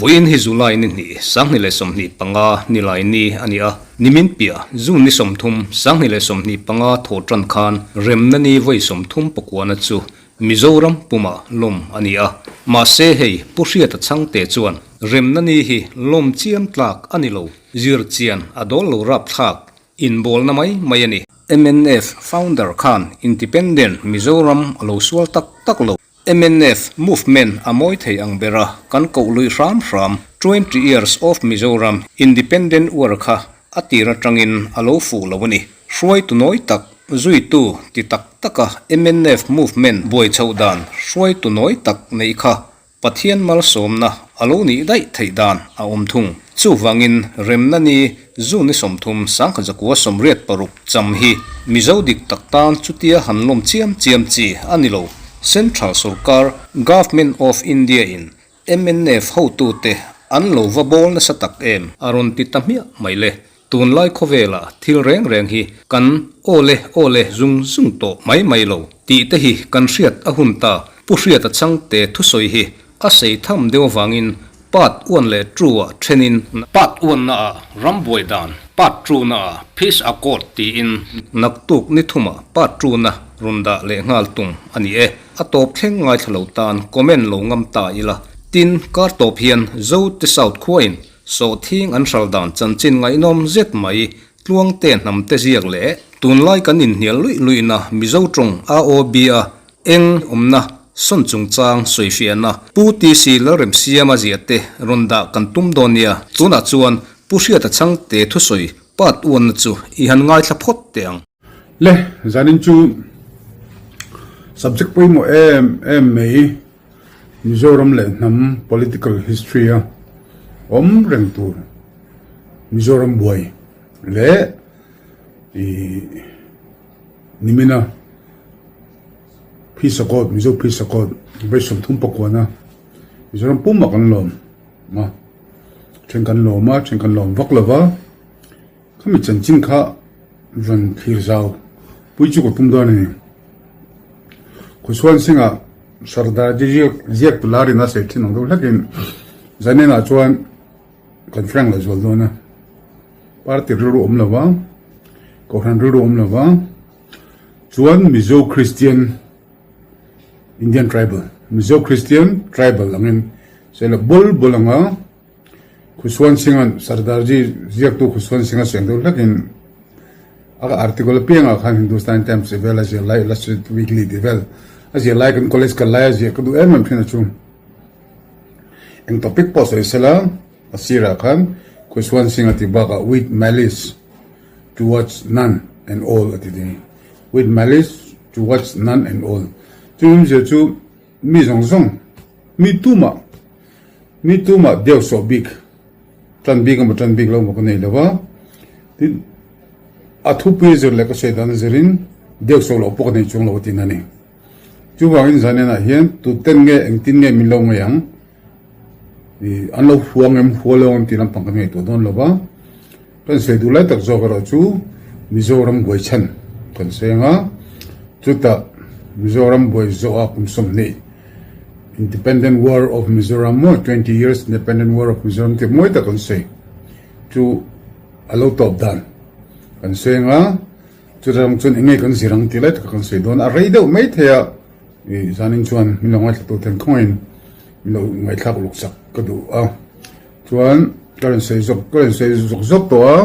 Vawiin hi July ni hnih, 2025 nilai ni a ni a, nimin piah June ni 30, 2025 thawh tan khan remna ni vawi 39 na chu Mizoram pumah lawm a ni a. Mahse hei Pu Hriata Chhangte chuan remna ni hi lawm chiam tlak a ni lo, zir chian a dawl lo rapthlak Inbawlna mai mai a ni. Mnf founder khan Independent Mizoram a lo sual tak tak lo. Mnf movement a mawi thei ang ber a, kan koh lui hram hram. 20 years of Mizoram Independent War kha a tir atangin a lo fuh lo a ni. Hruaitu nawi tak, zuitu ti tak taka mnf movement buai chhoh dan hruaitu nawi tak neih kha Pathian malsawmna a lo nih daih theih dan a awm thung. Chuvangin remna ni June ni 30 1986 cham hi Mizo dik tak tan chutia han lawm chiam chiam chi a ni lo. Central sorkar, Government of India in mnf hotute an lo va bawl nasa tak em? A rawn ti ta hmiah mai le. Tunlai khawvela thil reng reng hi kan awle awle zung zung tawh mai mai lo tih te hi kan hriat a hun ta. Pu Hriata Chhangte thusawi hi a sei tham deuh avangin part uan leh two ah thenin, part uanna ah rambuai dan, part two na ah peace accord tiin naktuk ni thumah part two na rawn dah leh nghal tum a ni e. A tawp thleng ngaithla lo tan comment lo ngam ta ila. Tin, kar tawp hian Zote South khuain Sawhthing an hral dan chanchin ngaihnawm zet mai, Tluangte hnam te ziak leh tunlai kan inhnial luih luihna Mizo tawng AOB a eng awmna sawn chungchang sawifiahna Pu TC Lalremsiama ziah te rawn dah kan tum dawn nia. Tunah chuan Pu Hriata Chhangte thusawi part uanna chu i han ngaithla phawt teh ang. Le, zanin chu subject pawimawh em em mai Mizoram leh hnam political history a awm reng tur Mizoram buai leh ih nimina Peace Accord Mizo Peace Accord vawi 39 a Mizoram pumah kan lawm a, then kan lawm a then kan lawm vak lo va. Khami chanchin kha rawn thlir zau pui chu ka tum dawn a ni. Khusuan Singh-a Sardar ji ziak tu larin a sawi thin ang deuh hlekin Zaninah chuan kan frank leh zual dawn a. Party rilru awm lo va, Kohhran rilru awm lo va, chuan Mizo Christian Indian Tribal, Mizo Christian Tribal angin sawi la bul bul anga. Khusuan Singh-a'n Sardarji ziaktu Khusuan Singh-a seng deuh hlekin a article apiangah khan Hindustan Times tih vel a ziah lai, Illustrated Weekly tih vel a ziah lai kan college kal lai a ziah ka duh em em thin a chu. Eng topic pawh sawi sela a sirah khan Khusuan Singh-a tih bakah with malice towards none and all a ti ding. With malice towards none and all. Chu awmzia chu mi zawng zawng, mi tumah Mi tumah deuh sawh bik, tan bik emaw tan bik lo emaw ka nei lo va, tin a thupui zir leh ka sawi dan zirin deuh sawh loh pawh ka nei chuang lo a tin a ni. Chuvangin zaninah hian tuten nge engtin nge min lo ngaih ang, ih an lo hua ang em hua lo ang em tih lampang kan ngaihtuah dawn lo va, kan sawi duh lai tak zawk erawh chu Mizoram buai chhan kan sawi ang a, chutah Mizoram buai zawha kum 20 Independent War of Mizoram maw 20 years Independent War of Mizoram tih mawi tak kan sawi chu a lo tawp dan kan sawi ang a, chutah chuan eng nge kan zir ang tih lai tak kan sawi dawn a, rei deuh mai thei a ih zanin chuan min lo ngaithla tu ten khawngahin min lo ngaihthlak uluk sak ka duh a, chuan ka rawn sawi zawk ka rawn sawi zawk zawk tawh a.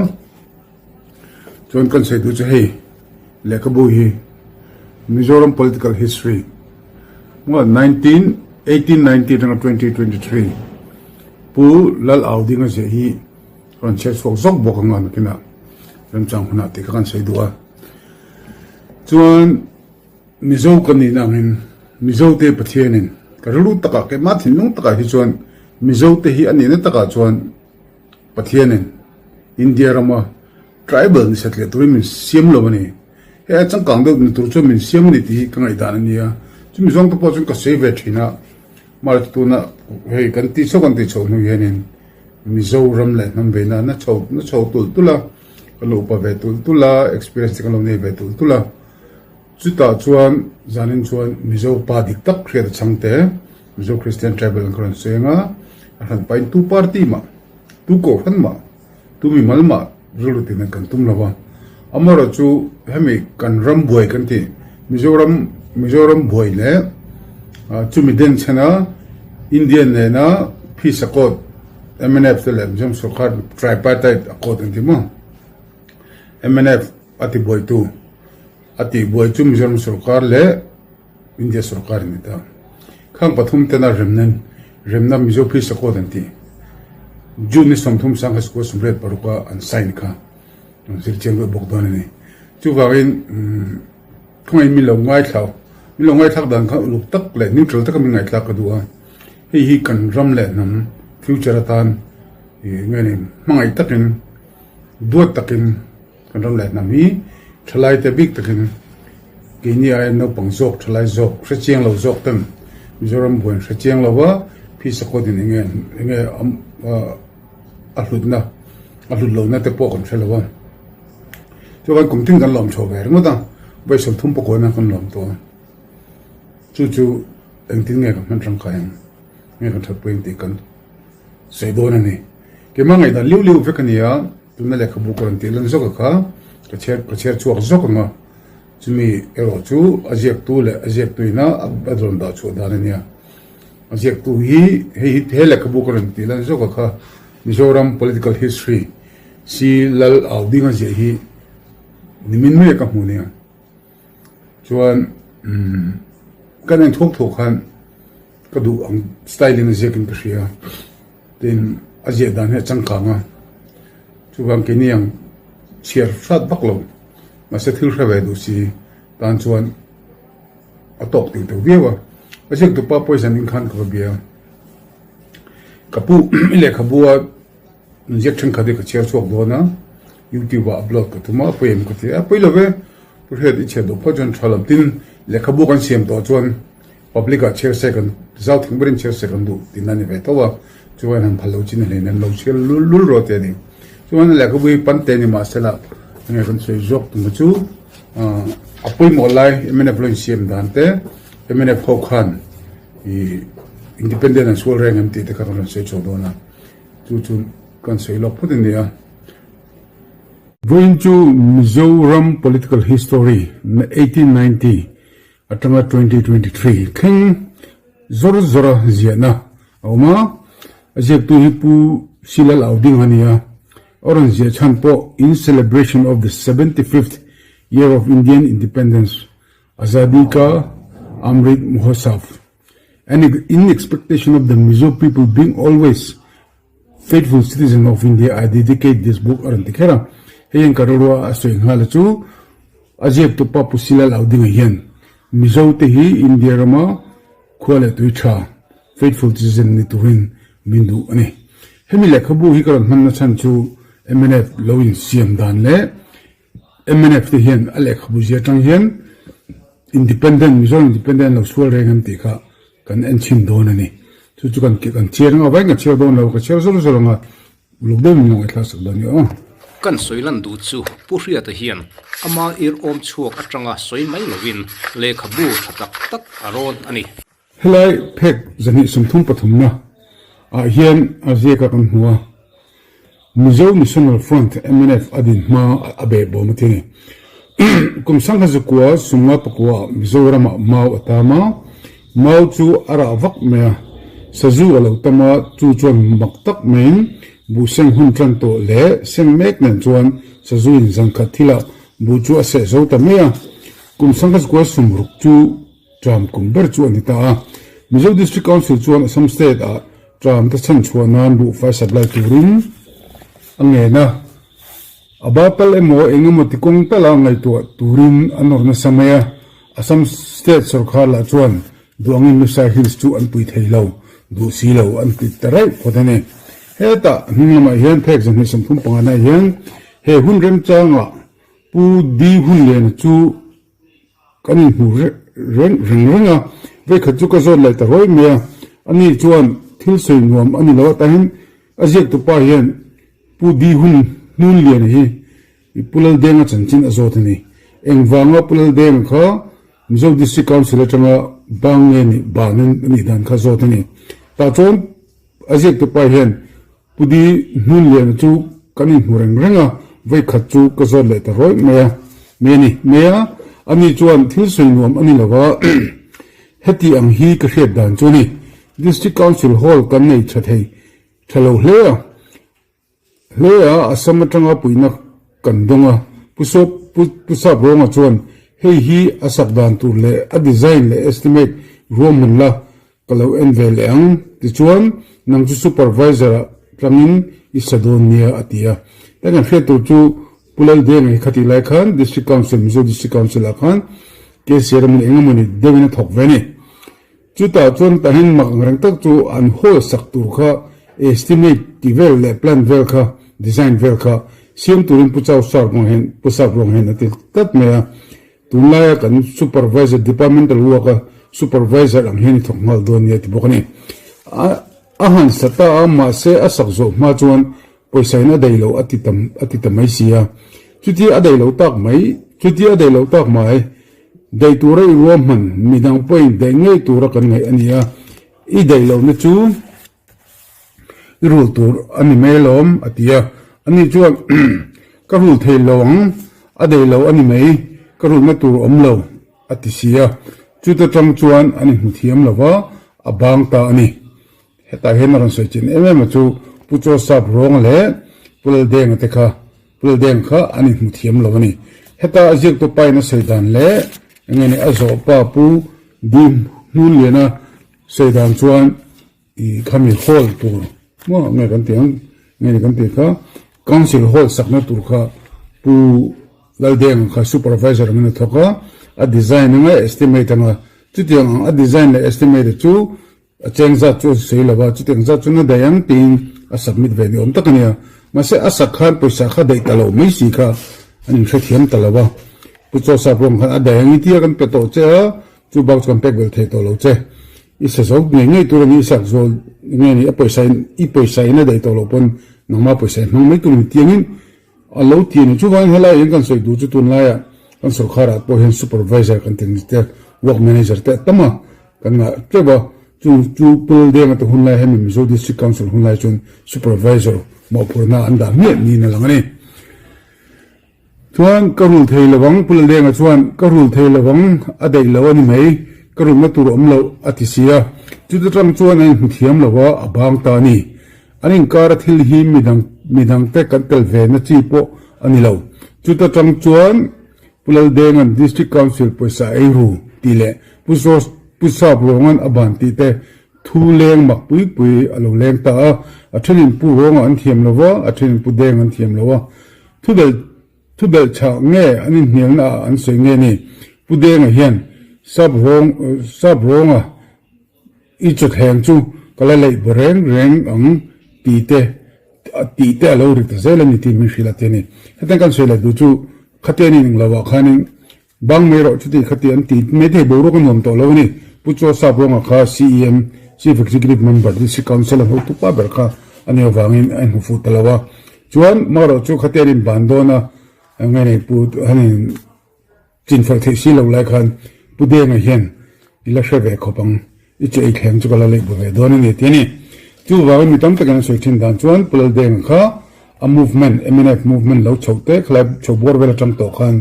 Chuan kan sawi duh chu hei lehkhabu hi Mizoram Political History maw 1890 atanga 2023 Pu Lal Au Dinga ziah hi rawn chhiar chhuak zawk bawk ang a nakinah remchang hunah tih kha kan sawi duh a. Chuan Mizo ka nihna angin Mizote Pathianin ka rilru takah keimah thinlung takah hi chuan Mizote hi a nihna takah chuan Pathianin India rama tribal ni satliah turin min siam lo a ni. Hei a changkang deuh ni tur chuan min siam a ni tih hi ka ngaihdan a nia. Chumi zawng te pawh chuan ka sawi ve thin a, mahse tuna hei kan tih chho kan tih chhoh hnu hianin Mizoram leh hnam veina na chho na chho tulh tulh a, kan lo upa ve tulh tulh a, experience te kan lo nei ve tulh tulh a. Chutah chuan zanin chuan Mizo pa dik tak hriat a chhang te, Mizo Christian Tribal an kha rawn sawi ang a, a hran pahin tu party mah, tu kohhran mah, tu mimal mah rilru tih nan kan tum lo va. Amaherawhchu hemi kan ram buai kan tih, Mizoram Mizoram buai leh chumi denchhena India nena phisa court mnf te leh Mizoram sorkar tripartite a court an ti maw? Mnf a ti buaitu a tih buai chu Mizoram sorkar leh India sorkar a ni ta. Khang pathum tena remna remna Mizo Peace Accord an tih June ni 30 sangha 1986 a an sign kha an zir chiang deuh bawk dawn a ni. Chuvangin khawngaih min lo ngaithla min lo ngaithlak dan kha uluk tak leh neutral taka min ngaihthlak ka duh a. Hei hi kan ram leh hnam future atan nge ni hmangaih takin duat takin Kan ram leh hnam hi thalai te bik takin keini aia naupang zawk, thalai zawk, hre chiang lo zawk ten Mizoram buain hre chiang lo va, phisa kawt in enge enge a hlutna a hlut lohna te pawh kan hre lo a. Chuan kum tin kan lawm chho ve ringawt a, vawi 30 pakawna kan lawm tawh a. Chu chu engtin nge kan hman tangkai ang, nge kan thatpui ang tih kan sawi dawn a ni. Keimah ngaihdan liu liu vek a ni a. Tuna lehkhabu ka rawn tih lan zawk a kha ka chhiar ka chhiar chhuak zawk ang a, chumi erawh chu a ziaktu leh a ziaktuina a rawn dah chhuah dan a nia. A ziaktu hi hei hi he lehkhabu ka rawn tih lan zawk a kha Mizoram Political History Si Lal Au Ding a ziah hi nimin mai a ka hmu nia. Chuan umm kan en thuak thuak khan ka duh ang style in a ziak in ka hria. Tin, a ziah dan hi a changkang a, chuvang keini ang chhiar hrat vak lo, mahse thil hre ve duh si tan chuan a tawk tih teuh viau a. A ziaktu pa poison in khan ka va bia a, ka pu i lehkhabu a inziak thenkhat hi ka chhiar chhuak dawn a, youtube ah upload ka tum a, pawi em ka ti a, pawi lo ve, pu Hriat i chhiar duh phawt chuan tha lo, tin lehkhabu kan siam tawh chuan Public ah chhiar se kan zau thing berin chhiar se kan duh tihna a ni ve tho a, chuan han phal lo chin a hleinem lo chhiar lul lul rawh tih a ni. Chuan lehkhabu hi pante ni mah sela enge kan sawi zawk tum chu a pawimawh lai mnf lo insiam dan te mnf ho khan ih independent an sual reng em tih te kha kan rawn sawi chho dawn a, chu chu kan sawi lawk phawt a ni a. Vawiin chu Mizoram political history 1890 Atanga 2023 thleng zawr zawra ziahna a awm a, a ziaktu hi Pu Silal Auding a ni a, a rawn ziah chhan pawh In celebration of the 75th year of Indian Independence, Azadi Ka Amrit Mahotsav and in expectation of the Mizo people being always Faithful citizen of India, I dedicate this book a rawn ti kher a, hei hian ka rilrua a sawi nghal a chu a ziaktu pa Pu Silal Audinga hian Mizo te hi India rama khua leh tui tha faithful citizen ni turin min duh a ni. Hemi lehkhabu hi ka rawn hmanna chhan chu mnf lo insiam dan leh Mnf te hian a lehkhabu zia atang hian Independent, Mizoram Independent an lo sual reng em tih kha kan en chhin dawn a ni. Chu chu kan kan chhiar anga vawiin ka chhiar dawn lo, ka chhiar zawr zawr anga uluk deuhin min lo ngaihthlak sak dawn nia aw. Kan sawi lan duh chu Pu Hriata hian ama ir awm chhuak atanga sawi mai lovin lehkhabu tha tak tak a rawn a ni. Helai phek 233 na ah hian a ziak a kan hmu a, Mizo National Front, mnf, a din hma a behbawm a ti a ni. Kum sangha zakua sumnga pakua ah Mizoram ah mau a tam a, mau chu a rah vak mai a, sazu a lo tam a, chu chuan mak tak maiin buh seng hun tan tawh leh seng mek nen chuan sazu in zankhat thilah buh chu a seh zo ta mai a, kum sangha zakua sumruk chu Tram kum ber chu a ni ta a. Mizo District Council chuan Assam State ah tram te chhan chhuah nan buhfai supply turin a ngen a. A ba tal emaw eng emaw ti kawng tala ngaihtuah turin a nawr nasa mai a. Assam State sawrkhar lah chuan duh angin Lusai Hills chu an pui thei lo, duh si lo an ti ta reuh phawt a ni. Hetah hnung lamah hian phek 235 na hian he hun remchangah Pu Di Hunliana chu Kan inhmu reng reng reng a, vekhat chu ka zawt leh ta ruai mai a, ani chuan thil sawi nuam a ni lo atahin a ziaktu pa hian Pu Di Hun Hnunliana hi Pu Laldenga chanchin a zawt a ni. Engvanga Pu Laldenga kha. Mizo District Council atanga bang nge nih ban a nih dan kha zawt a ni. Tah chuan a ziaktu pa hian Pu Di Hnunliana chu kan inhmu reng reng a, vawi khat chu ka zawt leh ta rawih mai a, mai a ni. Mai a, ani chuan thil sawi nuam a ni lo va, heti ang hi ka hriat dan chu a ni. District Council Hall kan nei tha thei tha lo hle a. Hle a, Assam atanga puihna kan dawng a, Pu Sawp Pu Sap Rawnga chuan hei hi a sak dan tur leh a design leh estimate ruahman la ka lo en ve leh ang, tichuan nang chu supervisor ah tlangin i sa dawn nia a ti a. Heng kan hriat tur chu Pu Laldenga hi khatih lai khan District Council, Mizo District Council ah khan KCR emaw ni eng emawni deuhin a thawk ve a ni. Chutah chuan tahin mak ang reng tak chu an hall sak tur kha estimate tih vel leh plan vel kha design vel kha siam turin Pu Chau Sar ruang hian Pu Sap ruang hian a ti tlat mai a. Tunlaia kan supervisor departmental work a supervisor ang hian i thawk nghal dawn nia ti bawk a ni. A han sa ta a mahse a sak zawh hma chuan pawisa in a daih lo a ti ta a ti ta mai si a. Chutia a daih lo tak mai chutia a daih lo tak mai. Daih tura i ruahman midang pawhin daih ngei tura kan ngaih a ni a, i daih lohna chu i rul tur a ni mai alawm, a ti a. Ani chuan, Ka rul thei lo ang, a daih lo a ni mai, ka rulna tur awm lo, a ti si a. Chuta tang chuan an inhmu thiam lo va, a bang ta a ni. Hetah hian a rawn sawi chin em em a chu Pu Chaw Sap Ruang leh Pu Laldenga te kha Pu Laldenga kha an inhmu thiam lo a ni. Heta a ziaktu pa in a sawi dan leh eng nge ni a zawh pa Pu Dim Hnunliana sawi dan chuan i khami hall tur maw nge kan tih ang nge ni kan tih kha Council hall sakna tur kha Pu Laldenga kha supervisor angin a thawk a, a design anga estimate anga chutiang ang a design leh estimate chu A cheng zat chu a sawi lo va, chutiang zat chu na daih ang tiin a submit ve ni awm tak a nia. Mahse a sak khan pawisa kha daih ta lo mai si kha an inhrethiam ta lo va. Pu Chaw Sap ruang khan a daih ang i tia kan pe tawh che a, chu bak chu kan pek belh thei tawh lo che. I sa zo ngei ngei tur a ni, i sak zawl nge ni a pawisa in i pawisa in a daih tawh loh pawn nangmah pawisa i hmang mai tur a ni tiangin A lo ti a ni. Chuvangin helai hian kan sawi duh chu tunlaiah kan sorkharah pawh hian supervisor kan tih ang te, work manager te a tam a, kan ngah teuh a. Chu chu Pul Denga te hunlai hemi Mizo District Council hunlai chuan supervisor mawhphurhna an dah hmiah niin a lang a ni. Chuan ka rul thei lo ang, Pul Denga chuan ka rul thei lo ang, a daih lo a ni mai, ka rulna tur a awm loh a ti si a. Chuta tang chuan a inhmu thiam lo a, a bang ta a ni. An inkara thil hi midang midangte kan tel ve na chi pawh a ni lo. Chuta tang chuan Pu Laldenga'n District Council pawisa ei ru tih leh Pu Jos Pu Sap Ruanga'n a ban tih te thu leng mak pui pui a lo leng ta a. A thenin Pu Ruanga an thiam lo va, a thenin Pu Deng an thiam lo a. Thu belh thu belh chhah nge an inhnialna ah an sawi nge ni? Pu Denga hian Sap Ruang Sap Ruanga I chawthleng chu ka la leih bu reng reng ang tih te tih te a lo ri ta zel a ni tih min hrilh a ti a ni. Hetiang kan sawi leh duh chu khatian in englo ah khanin bang mai rawh chuti khati an ti mai thei boruak a nuam tawh lo a ni. Pu Chaw Sap Rawnga kha CEM, Chief Executive Member, District Council a hotu pa ber kha a nih avangin a inhmu fuh ta lo a. Chuan marawh chu khatian in ban dawn a nge nei Pu hanin Chinfel theih si lo lai khan Pu Denga hian i la hre ve khawp ang, i che ei thleng chu ka la leih bu ve dawn a ni ti a ni. Chuvangin mi tam takin an sawi thin dan chuan Pu Laldenga kha a movement, mnf movement lo chhoh te khalai chho bawr vel atang tawh khan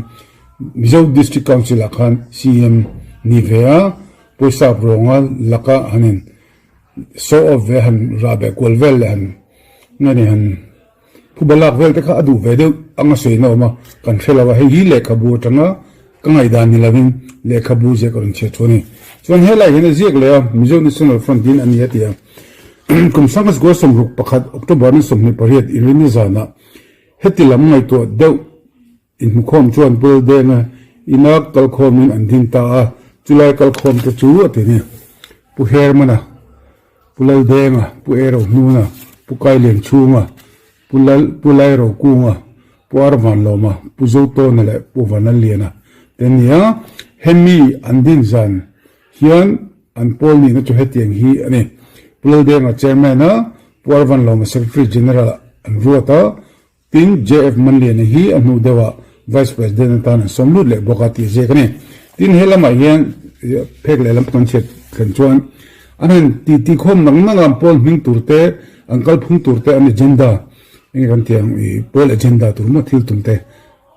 Mizo District Council ah khan CM ni ve a, pawisa rawnga laka han in show off ve han rah beh kual vel leh han nge ni han Phuba lak vel te kha a duh ve deuh anga sawiin a awm a, kan hre lo a, hei hi lehkhabu atanga ka ngaihdan ni lovin lehkhabu ziak a rawn chhiat thu a ni. Chuan helai hian a ziak leh a, Mizo National Front in a ni a ti a. Kum sangkhat 61 October ni 28 Inrinni zanah heti lam ngaihtuah deuh Inhmukhawm chuan Building-a ina kalkhawmin an ding ta a, chulai kalkhawm te chu a ti ni. Pu Hermana, Pu Laldenga, Pu Erohnuna, Pu Kailianchhunga, Pu Lal, Pu Lairokunga, Pu Arvanlawma, Pu Zotawna leh Pu Vanlalliana te an ni a. Hemi an din zan hian an pawl nihna chu hetiang hi a ni. Pu Laldenga Chairman a, Pu Arvanlawma Secretary General an ruat a, Tin, JF Manliana hi a hnu deuhah Vice President atan an sawm lut leh bawk a tih ziak a ni. Tin, he lamah hian phek lehlam kan chhiat thlen chuan an han titi khawm nang nang a, pawl hming tur te, an kalphung tur te, an agenda enge kan tih ang i pawl agenda tur maw thil tum te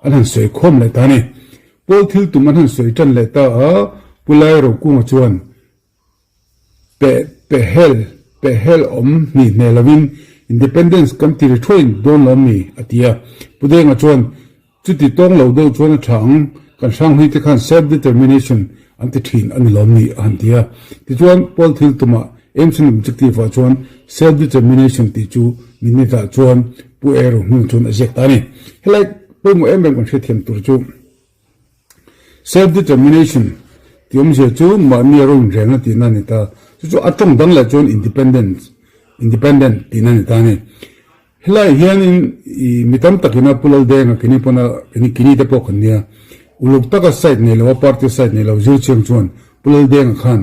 an han sawi khawm leh ta a ni. Pawl thil tum an han sawi tan leh ta a, Pu Lairokunga chuan Peh pehhel pehhel awm hnih hne lovin Independence kan ti ri thuain dawn lo mi? a ti a. Pu Denga chuan, Chuti tawng lo deuh chuan a tha ang, kan hranghlui te khan self determination an ti thin a ni lawm ni? a han ti a. Tichuan, Pawl thil tumah aims and objective ah chuan self determination tih chu minute ah chuan Pu Ero hnung chuan a ziak ta a ni. Helai pawimawh em em kan hriatthiam tur chu. Self-determination tih awmzia chu mahni a rawn reng a tihna a ni ta. Chu chu a tawng dang leh chuan independence, independent tihna a ni ta a ni. Helaiah hianin ih mi tam takin a Pu Laldenga kini pawna kini kini te pawh kan nia. Uluk taka side nei lo a party side nei lo zir chiang chuan Pu Laldenga khan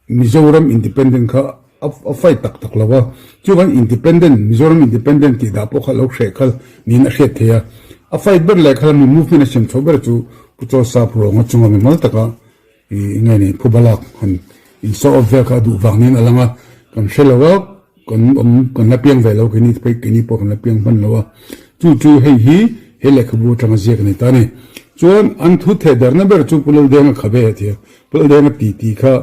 Mizoram independent kha a fight tak tak lo a, chuan independent, Mizoram independent tih dah pawh kha lo hreh khal niin a hriat thei a. A fight ber leh khala mi movement a siam chhoh ber chu Pu Chaw Sap Ruanga chunga mi mal taka ih nge ni Phubalak han in show off vel kha a duh vang niin a lang a, kan hre lo a, kan awm kan la piang ve lo keini phei keini pawh kan la piang hman lo a, chu chu hei hi he lehkhabu atanga ziak a ni ta a ni. Chuan an thu theh darna ber chu Pu Laldenga khabe a ti a, Pu Laldenga ti tih kha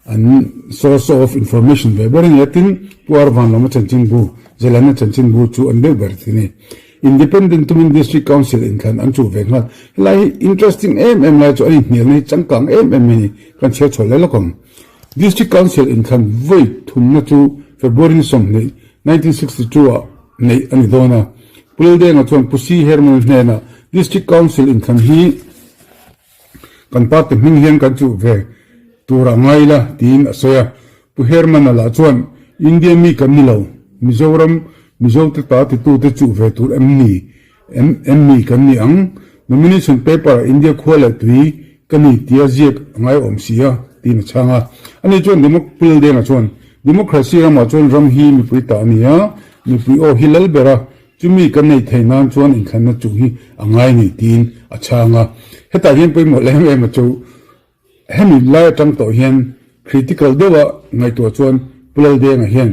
an source of information ve ber a ni a, tin Pu Arvan lama chanchinbu, Zelana chanchinbu chu an deuh ber ti a ni. Independent tumin District Council inthlan an chuh ve nghal. Helai hi interesting em em lai chu an inhnialna hi changkang em em mai a ni, kan chhiar chhuah leh lawk ang. District Council inthlan vawi thumna chu February ni 20, 1962 ah neih a ni dawn a. Pu Laldenga chuan Pu Si Herman hnenah District Council inthlan hi kan party hming hian kan chuh ve tur a ngai la tiin a sawi a. Pu Herman-a lah chuan India mi kan ni lo, Mizoram Mizote ta titute chuh ve tur em ni? Em mi kan ni ang? Nomination paper ah India khua leh tui ka ni tia ziak a ngai awm si a, tiin a chhang a. Ani chuan Pu Laldenga chuan, Democracy ramah chuan ram hi mipui ta a ni a, mipui aw hi lal ber a, chumi kan neih theih nan chuan inthlanna chuh hi a ngai ni, tiin a chhang a. Hetah hian pawimawh leh em em a chu Hemi lai atang tawh hian critical deuha ngaihtuah chuan Pu Laldenga hian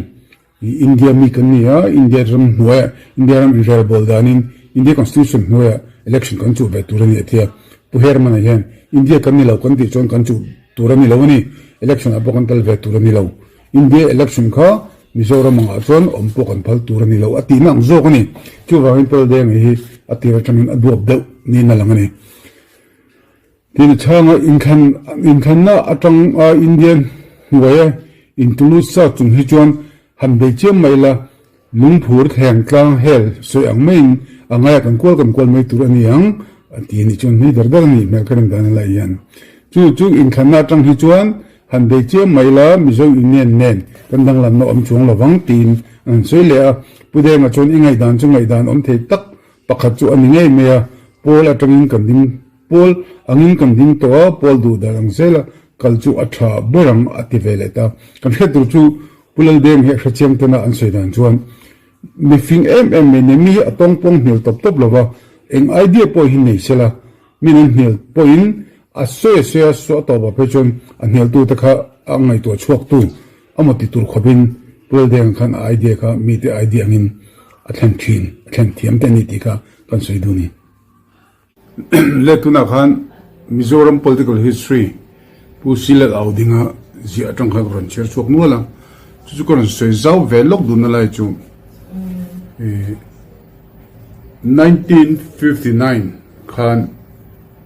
India mi kan ni a, India ram hnuaiah, India ram inrelbawl danin India Constitution hnuaiah election kan chuh ve tur a ni a ti a. Pu Herman-a hian India kan ni lo kan tih chuan kan chuh tur a ni lo a ni, election ah pawh kan kal ve tur a ni lo. India election kha Mizoram angah chuan awm pawh kan phal tur a ni lo a tihna ang zawk a ni. Chuvangin Pu Laldenga hi a tir atangin a duap deuh niin a lang a ni. Tin a chhanga inthlan inthlanna atang a Indian hnuaia intulut sa chung hi chuan han bei chiam mai la, lungphur thleng tlang hel sawi ang maiin a ngaia kan kual kan kual mai tur a ni ang a ti a nih chuan hnui dar dar a nih hmel ka rin dan a laih hian. Chu chu inthlanna atang hi chuan han bei chiam mai la Mizo Union nen kan danglamna awm chuang lovang tiin an han sawi leh a. Pu Denga chuan i ngaihdan chu ngaihdan awm thei tak pakhat chu a ni ngei mai a, pawl atangin kan ding Pawl angin kan ding tawh a, Pawl duh dan ang zela kal chu a tha ber ang a ti ve leh ta. Kan hriat tur chu Pu Laldeng hi a hrechiang tena an sawi dan chuan mi fing em em mai nei, mi hi a tawng pawng hmel tawp tawp lo va, eng idea pawh hi nei sela, min an hmel pawhin a sawi a sawi a, saw a tawpah phei chuan a hmeltute kha a ngaihtuah chhuaktu a maw ti tur khawpin Pu Laldeng khan a idea kha mite idea angin a thlen thin, a thlen thiam te a ni tih kha kan sawi duh a ni. Le tunah khan Mizoram Political History Pu Silal Au dinga ziah atang khan ka rawn chhiar chhuak nual a, chu chu ka rawn sawi zau ve lawk dunna lai chu 1959 khan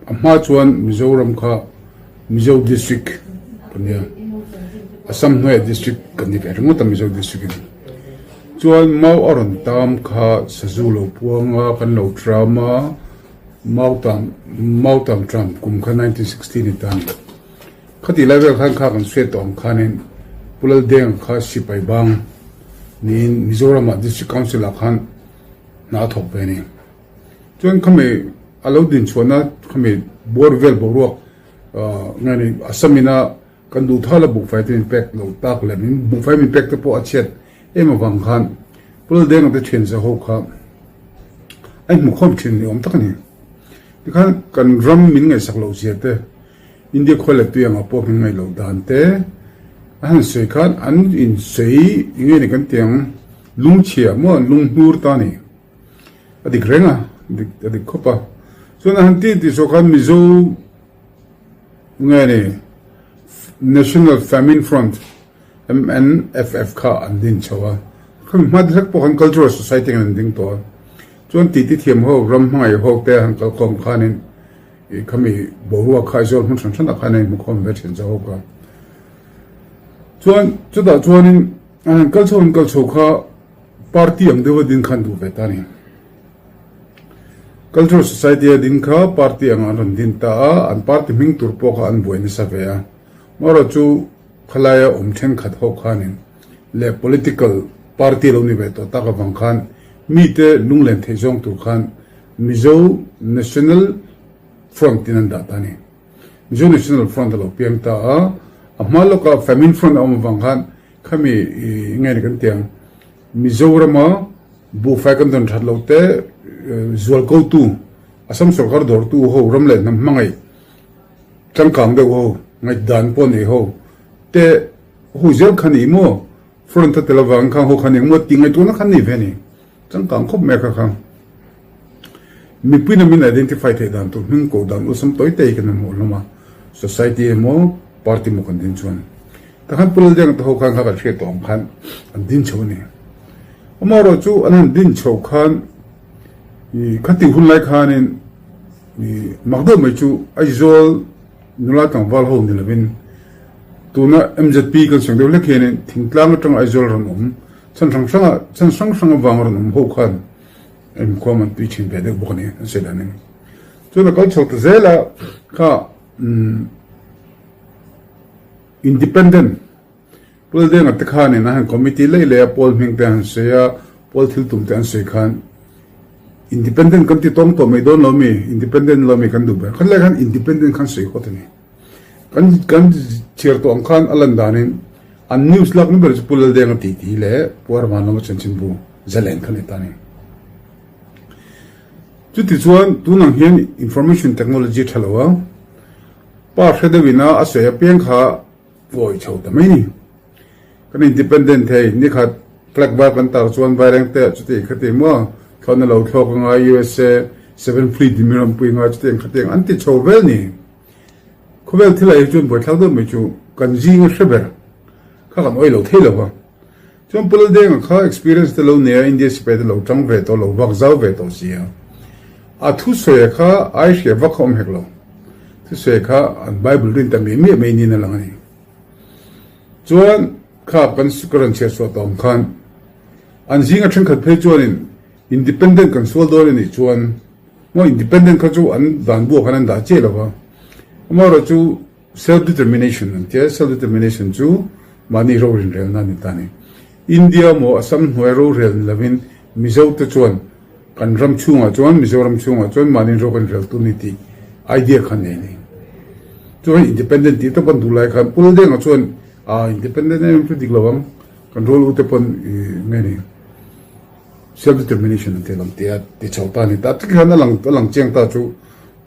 a hma chuan Mizoram kha Mizo District kan nia, Assam hnuaiah District kan ni ve ringawt a Mizo District in. Chuan mau a rawn tam kha sazu lo puang a, kan lo tram a, mau tam mau tam tram kum kha 1960 ni ta a ni. Khatih lai vel khan kha kan hriat tawh ang khanin Pu Laldenga kha sipai bang niin Mizoramah District Council ah khan hna a thawk ve a ni. Chuan khami a lo din chhuahna khami bawr vel boruak nge ni Assam ina kan duh thal a buhfai te min pek lo tak leh min buhfai min pek te pawh a chhiat em avang khan Pu Laldenga te thian za ho kha a inhmukhawm thin ni awm tak a ni. Tikhan kan ram min ngaihsak loh zia te. India khua leh tui angah pawh min ngaih loh dan te a han sawi khan an insawi eng nge ni kan tih ang lungchhia maw lunghnur ta a ni. A dik reng a, dik a dik khawp a. Chuan a han ti tih saw khan Mizo nge ni National Famine Front MNFF kha an din chho a. Khami hma hlek pawh khan Cultural Society an ding tawh a. Chuan titi thiam ho ram hmangaih ho te han kalkhawm khanin ih khami boruak kha Aizawl hmun hran hranah khan a inhmukhawm ve thin zawk a. Chuan chutah chuanin an han kal chho an kal chho kha party ang deuha din kha an duh ve ta a ni. Cultural Society a din kha party angah an rawn din ta a, an party hming tur pawh kha an buai nasa ve a. Amaherawhchu chu khalaia awm thenkhat ho khanin leh political party lo ni ve tawh tak avang khan mite lunglen theih zawng tur khan Mizo National Front tin an dah ta a ni. Mizo National Front a lo piang ta a, a hma lawka Famine Front a awm avang khan khami nge ni kan ti ang Mizorama buhfai kan dawn that loh te zualkotu Assam sorkar dawrtu ho ram leh hnam hmangaih Changkang deuh ho, ngaihdan pawh nei ho te ho zel kha ni maw? Front a tel avangin khang ho kha ni maw tih ngaihtuahna kha nei ve a ni. Changkang khawp mai a kha kha. Mipui lam in identify theih dan tur hming koh dan awlsam tawi te hi kan hmuh hlawm a, society emaw party emaw kan din chuan. Takhan Pu Laldenga te ho khan kha kan hriat tawh ang khan an din chho a ni. Amaherawhchu an han din chho khan Khatih hun lai khanin mak deuh mai chu Aizawl nula tlangval ho ni lovin tuna MZP kan sawi deuh hlek hianin thingtlang atanga Aizawl rawn awm chhan hrang hranga chhan hrang hrang avanga rawn awm ho khan inkhawm an tui thin ve deuh bawk a ni an sawi danin. Chuan a kal chho ta zel a kha Independent Pualdenga te khanin a han committee lei lei a, pawl hming te an sawi a, pawl thil tum te an sawi khan Independent kan ti tawng tawh mai dawn lo mi, Independent lo mi kan duh ber. Khat lai khan Independent khan sawi khawt a ni. Kan kan chhiar tawh ang khan a lan danin an news lak na ber chu Pu Laldenga tih tih leh Pu Arvanlawma chanchinbu zalen kha ni ta a ni. Chuti chuan tunang hian information technology tha lo a, pa hre deuhin a a sawi apiang kha Pawi chho ta mai ni. Kan independent thei, nikhat flag var kan tar chuan vaireng te ah chuti khati maw thlawhna lo thlawk anga USA seven fleet in mi rawnpui anga chuti ang khati ang an ti chho vel ni. Khawvel thil ah hi chuan buaithlak deuh mai chu kan zing a hre ber kha kan awih lo thei lo va. Chuan Pu Laldenga kha experience te lo nei a, India sipai te lo tang ve tawh, lo vak zau ve tawh si a. A thusawi kha ai hria vak kha awm hek lo. Thusawi kha an Bible rin ta miah miah mai niin a lang a ni. Chuan kha kan ka rawn chhiat chhuah tawh ang khan an zinga thenkhat phei chuanin independent kan sual dawn a nih chuan maw independent kha chu an dan buah khan an dah chiah lo va. Amaherawhchu Self determination an tia, self determination chu mahni rorinrelna a ni ta a ni. India maw Assam hnuai rorel ni lovin Mizo te chuan kan ram chhungah chuan Mizoram chhungah chuan mahni ro kan rel tur ni tih idea kha nei a ni. Chuan independent tih tawp an duh lai khan Pu Laldenga chuan ah independent em em chu dik lo ang, kan rual u te pawn nge ni self determination an ti alawm tih a ti chho ta a ni. Tah tak hian a lang a lang chiang ta chu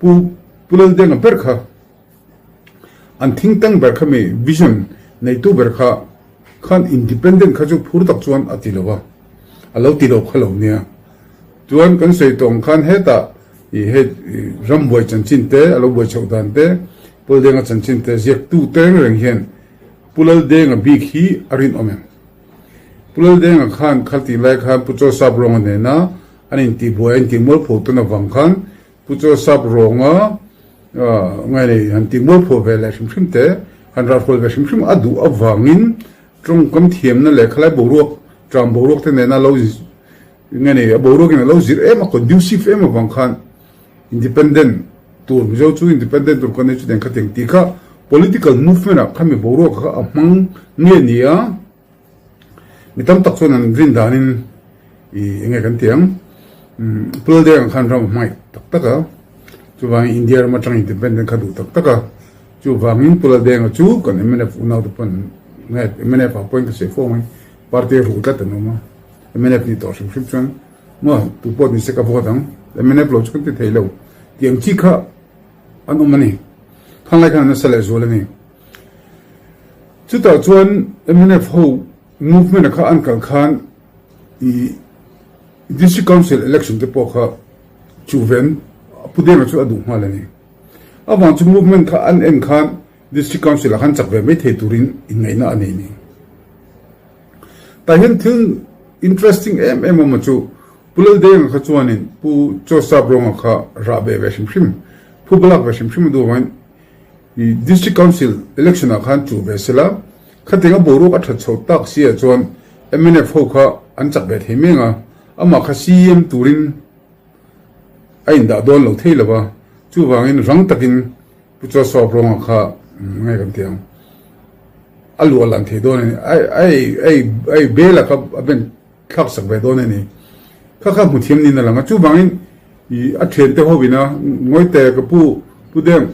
Pu Pu Laldenga ber kha An think tank ber kha mi vision neitu ber kha khan independent kha chu phur tak chuan a ti lo a, a lo ti lo kha lo nia. Chuan kan sawi tawh ang khan hetah ih hei ram buai chanchin te, a lo buai chhoh dan te, Pawldenga chanchin te ziaktu te reng reng hian Pu Laldenga bik hi a rinawm em? Pu Laldenga khan khaltih lai khan Pu Chawsap Rawnga nena an intihbuai a intihmualpho tawn avang khan Pu Chawsap Rawnga ngai nei han tih mualphuah ve leh hrim hrim te, han rahrual ve hrim hrim a duh avangin tawngkam thiamna leh khalai boruak, tram boruak te nena lo nge nei a boruakin a lo zir em a, conducive em avang khan independent tur, Mizo chu independent tur kan nei chutiang khatiang tih kha political movement ah khami boruak kha a hmang nge ni a. Mi tam tak chuan an rin danin ih enge kan ti ang Puldeng ang khan ram a hmangaih tak tak a, chuvangin India ram atang independent kha duh tak tak a, chuvangin Pulaldenga chu kan mnf unau te pawn nge mnf ah pawhin ka sawi fo mai, party a ruh tlat an awm a, mnf nih tawh hrim hrim chuan maw tupawh ni se ka vote ang, mnf lo chu kan ti thei lo tih ang chi kha an awm a ni. Khang lai khan a nasa lehzual a ni. Chutah chuan mnf ho movement-a kha an kal khan ih District Council election te pawh kha chuhven Pu Denga chu a duh nghal a ni. Avang chu movement kha an en khan District Council ah khan chak ve mai thei turin inngaihna a nei ni. Tah hian thil interesting em em awm a chu Pu Laldenga kha chuanin Pu Joseph Rawnga kha rah beh ve hrim hrim, phu balak ve hrim hrim a duh avangin District Council election ah khan chuh ve sela, khatiang a boruak a that chhoh tak si ah chuan mnf ho kha an chak ve thei meng a, amah kha CEM turin a indah dawn lo thei lo va, chuvangin rang takin Pu Joseph Rawnga kha nge kan tih ang, a luah lan thei dawn a ni, a ei bel a kha a ben thlak sak ve dawn a ni. Kha kha hmu thiam niin a lang a, chuvangin ih a thiante ho ina Ngawite ka pu Pu Deng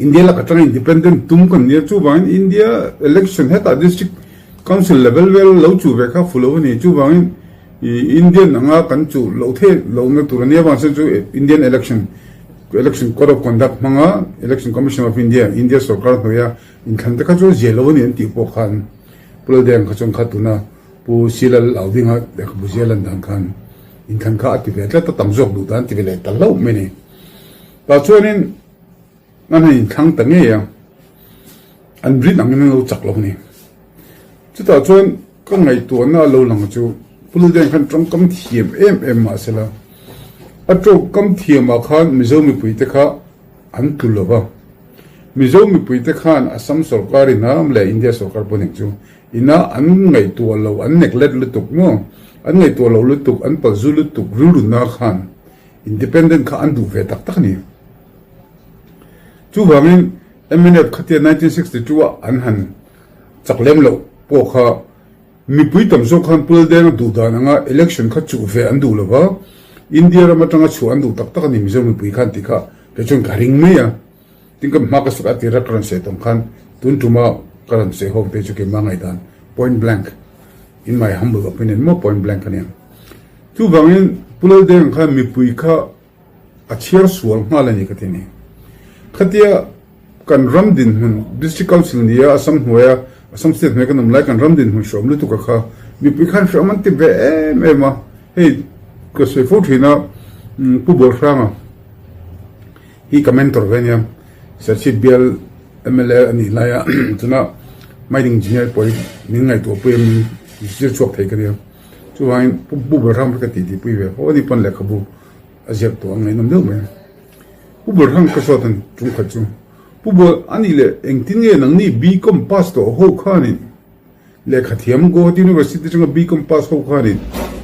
India laka tanga independent tum kan nia, chuvangin India election hetah district council level vel lo chuh ve kha fu lo a ni, chuvangin ih Indian anga kan chuh loh theih lohna tur a nia vang chuan chu Indian election election code of conduct hmanga Election Commission of India India sorkar hnuaia inthlan te kha chu zia lo a ni an tih pawh khan Pu Laldenga kha chuan kha tuna Pu Silal Audinga lehkhabu zia lan dan khan inthlan kha a ti ve tlat a, tam zawk duh dan ti ve leh ta hlauh mai a ni. Tah chuanin an han inthlang ta ngei a, an rin angin an lo chak lo a ni. Chutah chuan ka ngaihtuahna a lo lang chu Pu Laldenga khan tawngkam thiam em em mah sela, a tawngkam thiamah khan Mizo mipuite kha an tlu lo va. Mizo mipuite khan Assam sorkar ina leh India sorkar pawh ning chu ina an ngaihtuah lo, an neglect lutuk maw? An ngaihtuah lo lutuk, an palzu lutuk rilruna khan independent kha an duh ve tak tak a ni. Chuvangin mnf khatia 1962 a an han chak lem loh pawh kha Mipui tam zawk khan Pualdenga duh dan anga election kha chuh ve an duh lova, India ram atanga chhuah an duh tak tak a ni Mizo mipui khan tih kha kei chuan ka ring mai a. Tin ka hma ka sawi a tira ka rawn sawi tawng khan tun tuma ka rawn sawi ho te chu keimah ngaihdan point blank in my humble opinion maw point blank a nia. Chuvangin Pu Laldenga khan mipui kha a chhiar sual nghal a ni ka ti ni. Khatia kan ram dinhmun District Council nia Assam hnuaia Assam State hnuaia kan awm lai kan ram dinhmun hreawm lutuk a kha mipui khan hreawm an ti ve em em a, hei ka sawi fo thin a Pu Bawlhranga hi ka mentor ve ania Serchhip bial mla a nih laia tuna mining engineer pawh hi min ngaihtuah pui a min zir chhuak thei ka nia. Chuvangin Pu Bawlhranga ka tih tihpui ve fo a ni pawn lehkhabu a ziak tawh ang ngaihnawm deuh mai a. Pu Bawlhrang ka zawt an tum khat chu, Pu Bawl, a nih leh engtin nge nangni BCom pass tawh ho khanin lehkha thiam Guwahati University atanga BCom pass ho khanin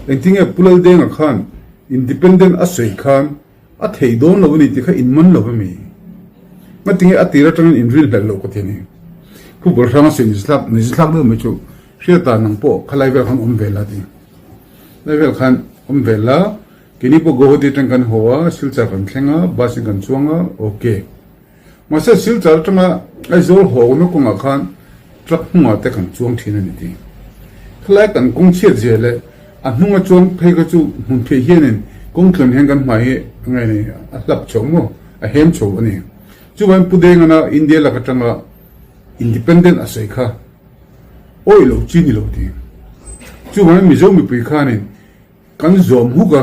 engtin nge Pu Laldenga khan independent a sawi khan a theih dawn lo a ni tih kha in man lo a mi? Ngatinge a tir atangin in rin hlelh loh ka ti a ni. Pu Bawlhrang a sawi nizithlak nizithlak deuh mai chu hriata nang pawh khalai vel khan awm ve la ti. Lai vel khan awm ve la. Keini pawh Guwahati atang kan haw a, Silchar kan thleng a, bus in kan chuang a, ok. Mahse Silchar atanga Aizawl hawkna kawngah khan truck hnungah te kan chuang thin a ni ti. Khalai kan kawng chhiat zia leh a hnunga chuang phei kha chu hmun phei hianin kawng tlawn hian kan hmai hi a ngai nei a hlap chho maw, a hem chho a ni. Chuvangin Pu Dengana India lak atanga independent a sawi kha awih loh chi ni lo ti. Chuvangin Mizo mipui khanin Kan zawm huk a,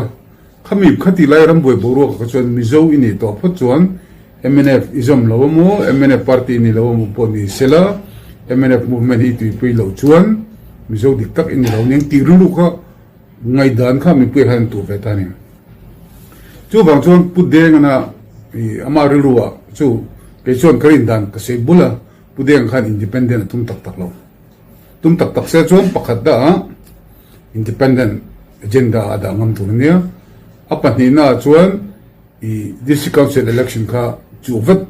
khami khati lai rambuai boruak kha chuan Mizo i nih tawh phawt chuan mnf i zawm lo a maw, mnf party i ni lo a maw pawh ni sela, mnf movement hi i tuipui loh chuan Mizo dik tak i ni lo aniang tih rilru kha ngaihdan kha mipui ah khan an tuh ve ta a ni. Chuvang chuan Pu Dengana i ama rilru ah chu kei chuan ka rindan ka sawi bul a, Pu Denga khan independent a tum tak tak lo. Tum tak tak se chuan pakhat dah ah Independent agenda a dah ngam tur a nia. A pahnihna ah chuan i District Council election kha chuh vat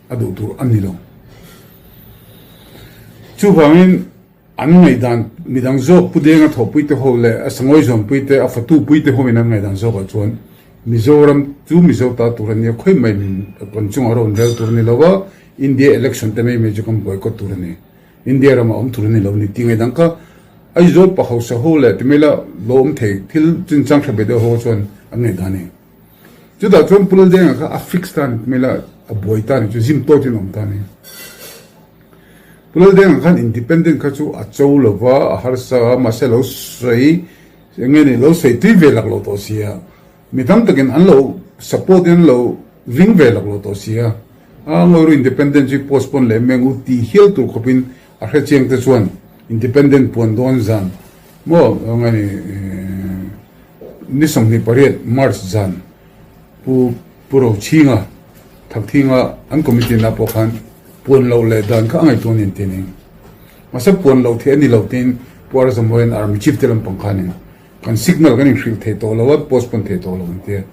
a duh tur a ni lo. Chuvangin an ngaihdan midang zawk Pu Denga thawhpui te ho leh a sangawi zawnpui te a fatu pui te ho in an ngaihdan zawk ah chuan Mizoram chu Mizo ta tur a nia khawi mai min kan chungah rawn rel tur a ni lo a, India election te mai mai chu kan boycott tur a ni. India ramah awm tur a ni lo ni tih ngaidang kha Aizawl pa hausa ho leh ti mai la lo awm thei thil chinchang hre ve deuh ho chuan an ngaihdan a ni. Chutah chuan Pu Laldenga kha a fix ta a ni ti mai la. a buai ta a ni chu zim tawkin a awm ta a ni. Pu Laldenga khan independent kha chu a cho lo va, a harsa a, mahse lo sawi eng nge ni lo sawi tui ve lak lo tawh si a, mi tam takin an lo support in an lo ring ve lak lo tawh si a, a ngawiru independent chu postpone leh meng u tih hial tur khawpin a hrechiang te chuan independent puan dawn zan maw eng nge ni ni 28 March zan Pu Pu Rochhinga Thakthinga an committee na pawh khan puan loh leh dan kha a ngaihtuah nen te nen. Mahse puan loh theih a ni lo tiin Pu Arzamuaian Army Chief te lampang khanin kan signal kan inhrilh thei tawh lo a, postpone thei tawh lo an tia,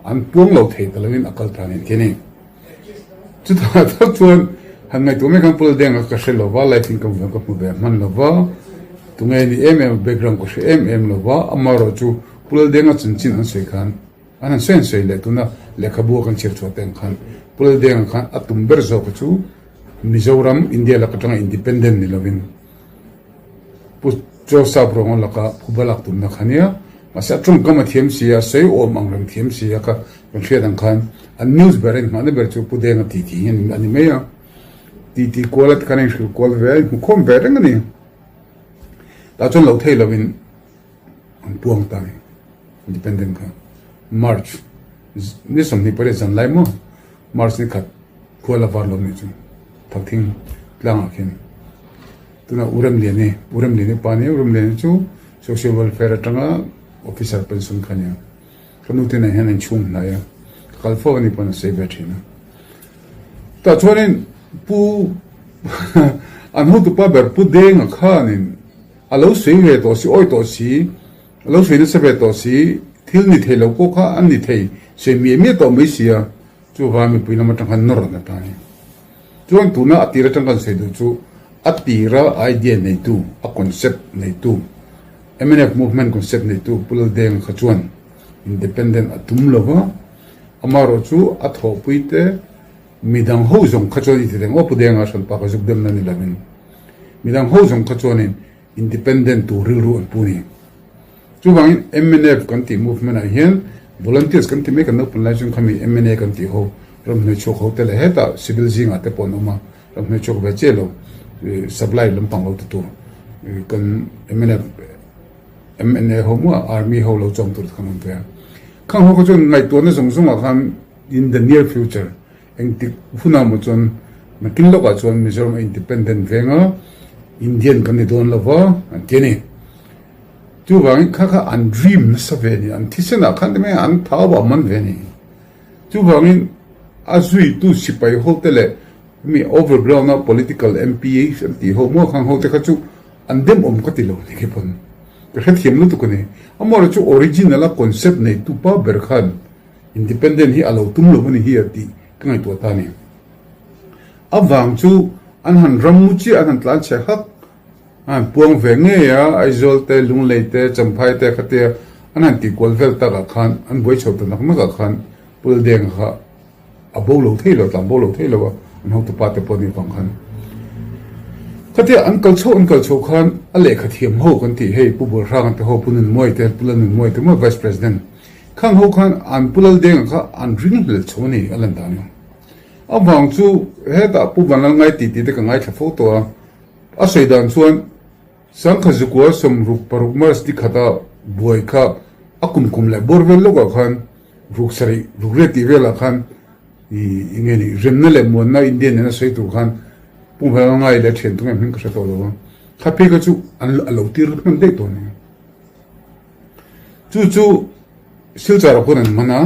an puang lo thei ta loin a kal ta nen te nen. Chutah tak chuan han ngaihtuah mai khan Pu Laldenga ka hre lo va, life in ka ka hmu ve hman lo va, tunge ni em em a background ka hre em em lo va, amaherawhchu Pu Laldenga chanchin an sawi khan An han sawi an sawi leh tuna lehkhabu a kan chhiar chhuah te ang khan Pu Laldenga khan a tum ber zawk chu Mizoram India lak atanga independent ni lovin Pu Joseph Ronga laka phuba lak tumna kha nia. Mahse a tawngkam a thiam si a, sawi awm ang reng thiam si a kha kan hriat ang khan an news ber a inhmahna ber chu Pu Denga titi hi a ni mai a. Titi kual a ti khan a inhrilh kual ve a, inhmukhawm ve reng a ni. Tah chuan lo thei lovin an puang ta a ni. Independent kha March ni 28 zan lai maw March ni khat khua la var lo nih chu Thakthing tlangah khian tuna U Remliani U Remliani pa nia U Remliani chu Social Welfare atanga officer pension kha nia ka nu te nen hian an chhung hnai a ka kal fo ani pawn a sawi ve thin a tah chuanin Pu an hotupa ber Pu Denga khanin a lo sawi ve tawh si awi tawh si. A lo sawi nasa ve tawh si, thil ni thei lo pawh kha an ni thei, sawi miah miah tawh mai sia, chuvang mipui lam atang khan nawr an la ta a ni. Chuan tuna a tir atang kan sawi duh chu a tira idea neitu, a concept neitu, mnf movement concept neitu Pu Laldenga kha chuan independent a tum lo va, amaherawh chu a thawhpui te midang ho zawng kha chuan i ti reng aw Pu Denga hranpa kha zuk demna ni lovin midang ho zawng kha chuanin Independent tur rilru an pu ni. Chuvangin mnf kan tih movement ah hian volunteers kan ti mai kan naupang lai chuan khami mna kan tih ho ramhnuai chhuak ho te leh hetah civil zingah te pawh an awm a, ramhnuai chhuak ve chiah lo supply lampang lo ti tur kan mnf mna ho maw army ho lo chawm tur te khan awm ve a. Khang ho kha chuan ngaihtuahna zawng zawngah khan in the near future Engtik hunah maw chuan nakin lawkah chuan Mizoram a independent veng a, Indian kan ni dawn lo va an ti a ni. Chuvangin kha kha an dream nasa ve a ni, an thisenah khan ti mai a an thau a man ve a ni. Chuvangin a zuitu sipai ho te leh mi overground a political MP an tih ho maw khang ho te kha chu an dem awm ka ti lo ni khi pawn ka hrethiam lutuk a ni. Amaherawhchu original a concept neitu pa ber khan Independent hi a lo tum lo a ni hi a tih ka ngaihtuah ta a ni. A vang chu an han ram mu chiah an han tlan chhe hak, an han puang ve ngei a, Aizawl te, Lunglei te, Champhai te khatia an han tih kual vel takah khan an buai chho ta nak nakah khan Puldenga kha a bo lo thei lo, tlan bo lo thei lo a, an hotupa te pawh nih vang khan. Khatia an kal chho an kal chho khan a lehkha thiam ho kan tih hei Pu Bualhranga te ho, Pu Nunmuai te, Pu Lalnunmuai te maw Vice President Khang ho khan an Pu Laldenga kha an ring hlel chho a ni a lan dan eng. A vang chu hetah Pu Vanlalngai tih tih te ka ngaithla fo tawh a, a sawi dan chuan Sangkha Zukua 66 March ni khata buai kha a kum kum leh bawr vel lawkah khan ruk sarih ruk riat tih velah khan i enge ni remna leh muanna India nena sawi tur khan Pu Vanlalngai leh a thian tunge hming ka hre tawh lo a, kha phei kha chu an a lo tir hman daih tawh a ni. Chu chu Silchar ah khuan an hman a,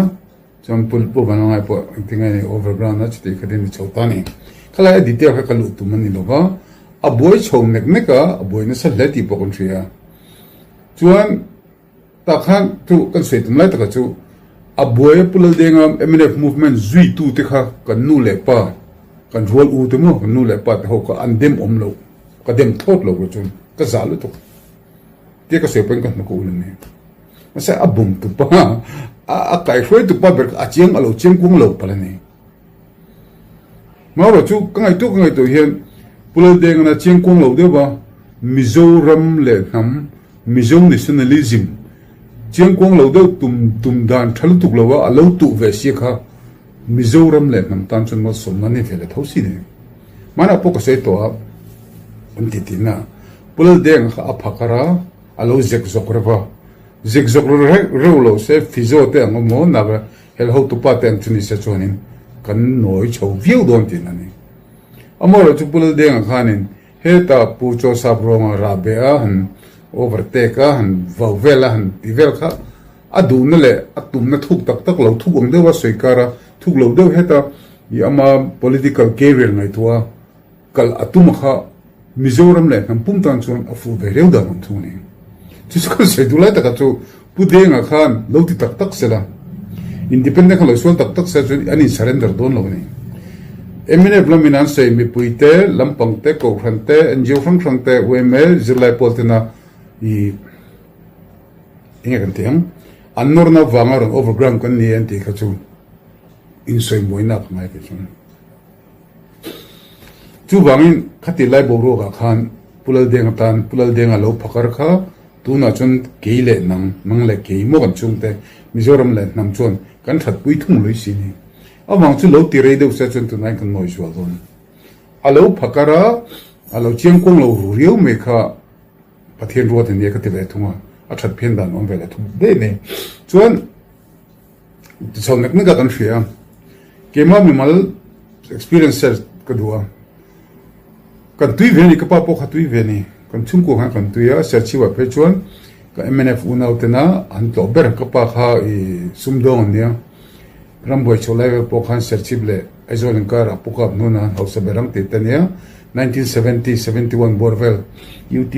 chuan Pu Pu Vanlalngai pawh engtin nge ni overground a chutih khat in a chho ta a ni. Khalai a detail kha ka luh tum a ni lo va, a buai chho nek nek a, a buai nasa hle tih pawh kan hria. Chuan tah khan chu kan sawi tum lai takah chu a buai a Pu Laldenga mnf movement zuitu te kha kan nu leh pa, kan rual u te maw kan nu leh pa te ho kha an dem awm loh, ka dem thawt lo ka chuan ka zah lutuk. Tia ka sawi pawhin ka hmu ka ul a ni. Mahse a bum tupa, a kaihruai tupa ber kha a chiang a lo chiang kuang lo palh a ni. Marawh chu ka ngaihtuah ka ngaihtuah hian Pu Laldenga'n a chiang kuang lo deuh va, Mizoram leh hnam, Mizo nationalism, chiang kuang lo deuh tum tum dan tha lutuk lo a, a lo tuh ve sia kha. Mizoram leh hnam tan chuan malsawmna ni ve leh tho si ni. Hmanah pawh ka sawi tawh a, an ti tihna Pu Laldenga kha a phakar a, a lo zek zawk reuh a. Zek zawk reuh lo se Fizo te ang awm maw Naga hel hotupa te ang chu ni se chuanin kan nawi chho viau dawn tihna a ni. Amaherawhchu chu Pu Laldenga khanin Heta Pu Chawsap Rawnga rah beh a han overtake a han vau vel a han ti vel kha a duhna leh a tumna thuk tak tak lo thuk ang deuh a sawi kar a, thuk lo deuh heta i ama political career ngaihtuah a kal a tum a kha Mizoram leh hnam pum tan chuan a fuh ve reu dan awm thung a ni. Chu chu kan sawi duh lai takah chu Pu Denga khan lo ti tak tak sela, Independent khan lo sual tak tak sela chuan an in surrender dawn lo a ni. Mnf lamin an sawi mipui te, lampang te, kohhran te, NGO hrang hrang te, yma, zirlai pawl tena i enge kan tih ang, an nawrna vanga rawn overground kan ni e an tih kha chu insawimuaina ka ngai kei chuan. Chuvangin khati lai boruakah khan Pu Laldenga tan Pu Laldenga lo phakar kha tunah chuan kei leh nang, nang leh kei maw kan chhungte Mizoram leh hnam chuan kan thatpui thung lui si ni. Avang chu lo ti rei deuh se chuan tunah hian kan nawi zual dawn. A lo phakar a, a lo chiangkuang lo ru riau mai kha Pathian ruat a nia ka ti ve thung a, a that phian dan awm ve leh thung daih mai. Chuan. Tichho nek nek a kan hria a, keimah mimal experience share ka duh a, kan tui ve a ni, ka pa pawh kha tui ve a ni, kan chhungkua khan kan tui a, Serchhip-ah phei chuan ka mnf unau tena an tlawh ber, ka pa kha i sumdawng an nia, rambuai chho lai vel pawh khan Serchhip leh Aizawl inkarah pu kap hnuna an hausa ber ang tih te nia, 1970, 71 bawr vel UT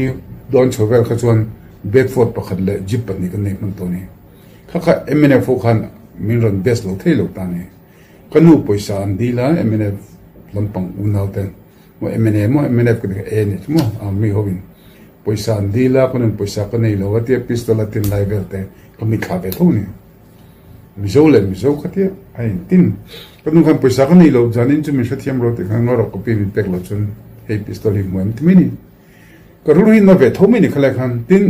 dawn chho vel kha chuan Bedford pakhat leh Jeep pahnih kan nei hman tawh a ni. Kha kha mnf ho khan min rawn best lo thei lo ta ni. Ka nu pawisa an dil a mnf lampang unau ten maw mna maw mnf ka ti kha e ni chu maw a mi ho in pawisa an dil a ka nun pawisa ka nei lo a tia pistol a tin lai vel te ka mi thla ve tho ni. Mizo leh mizo kha tia a in tin ka nu khan pawisa ka nei lo zanin chu min hrethiam ro tih khan ngaw rawh ka pi min pek lo chuan hei pistol hi hmu em ti mai ni. Ka rilru hi na ve tho mai ni kha lai khan tin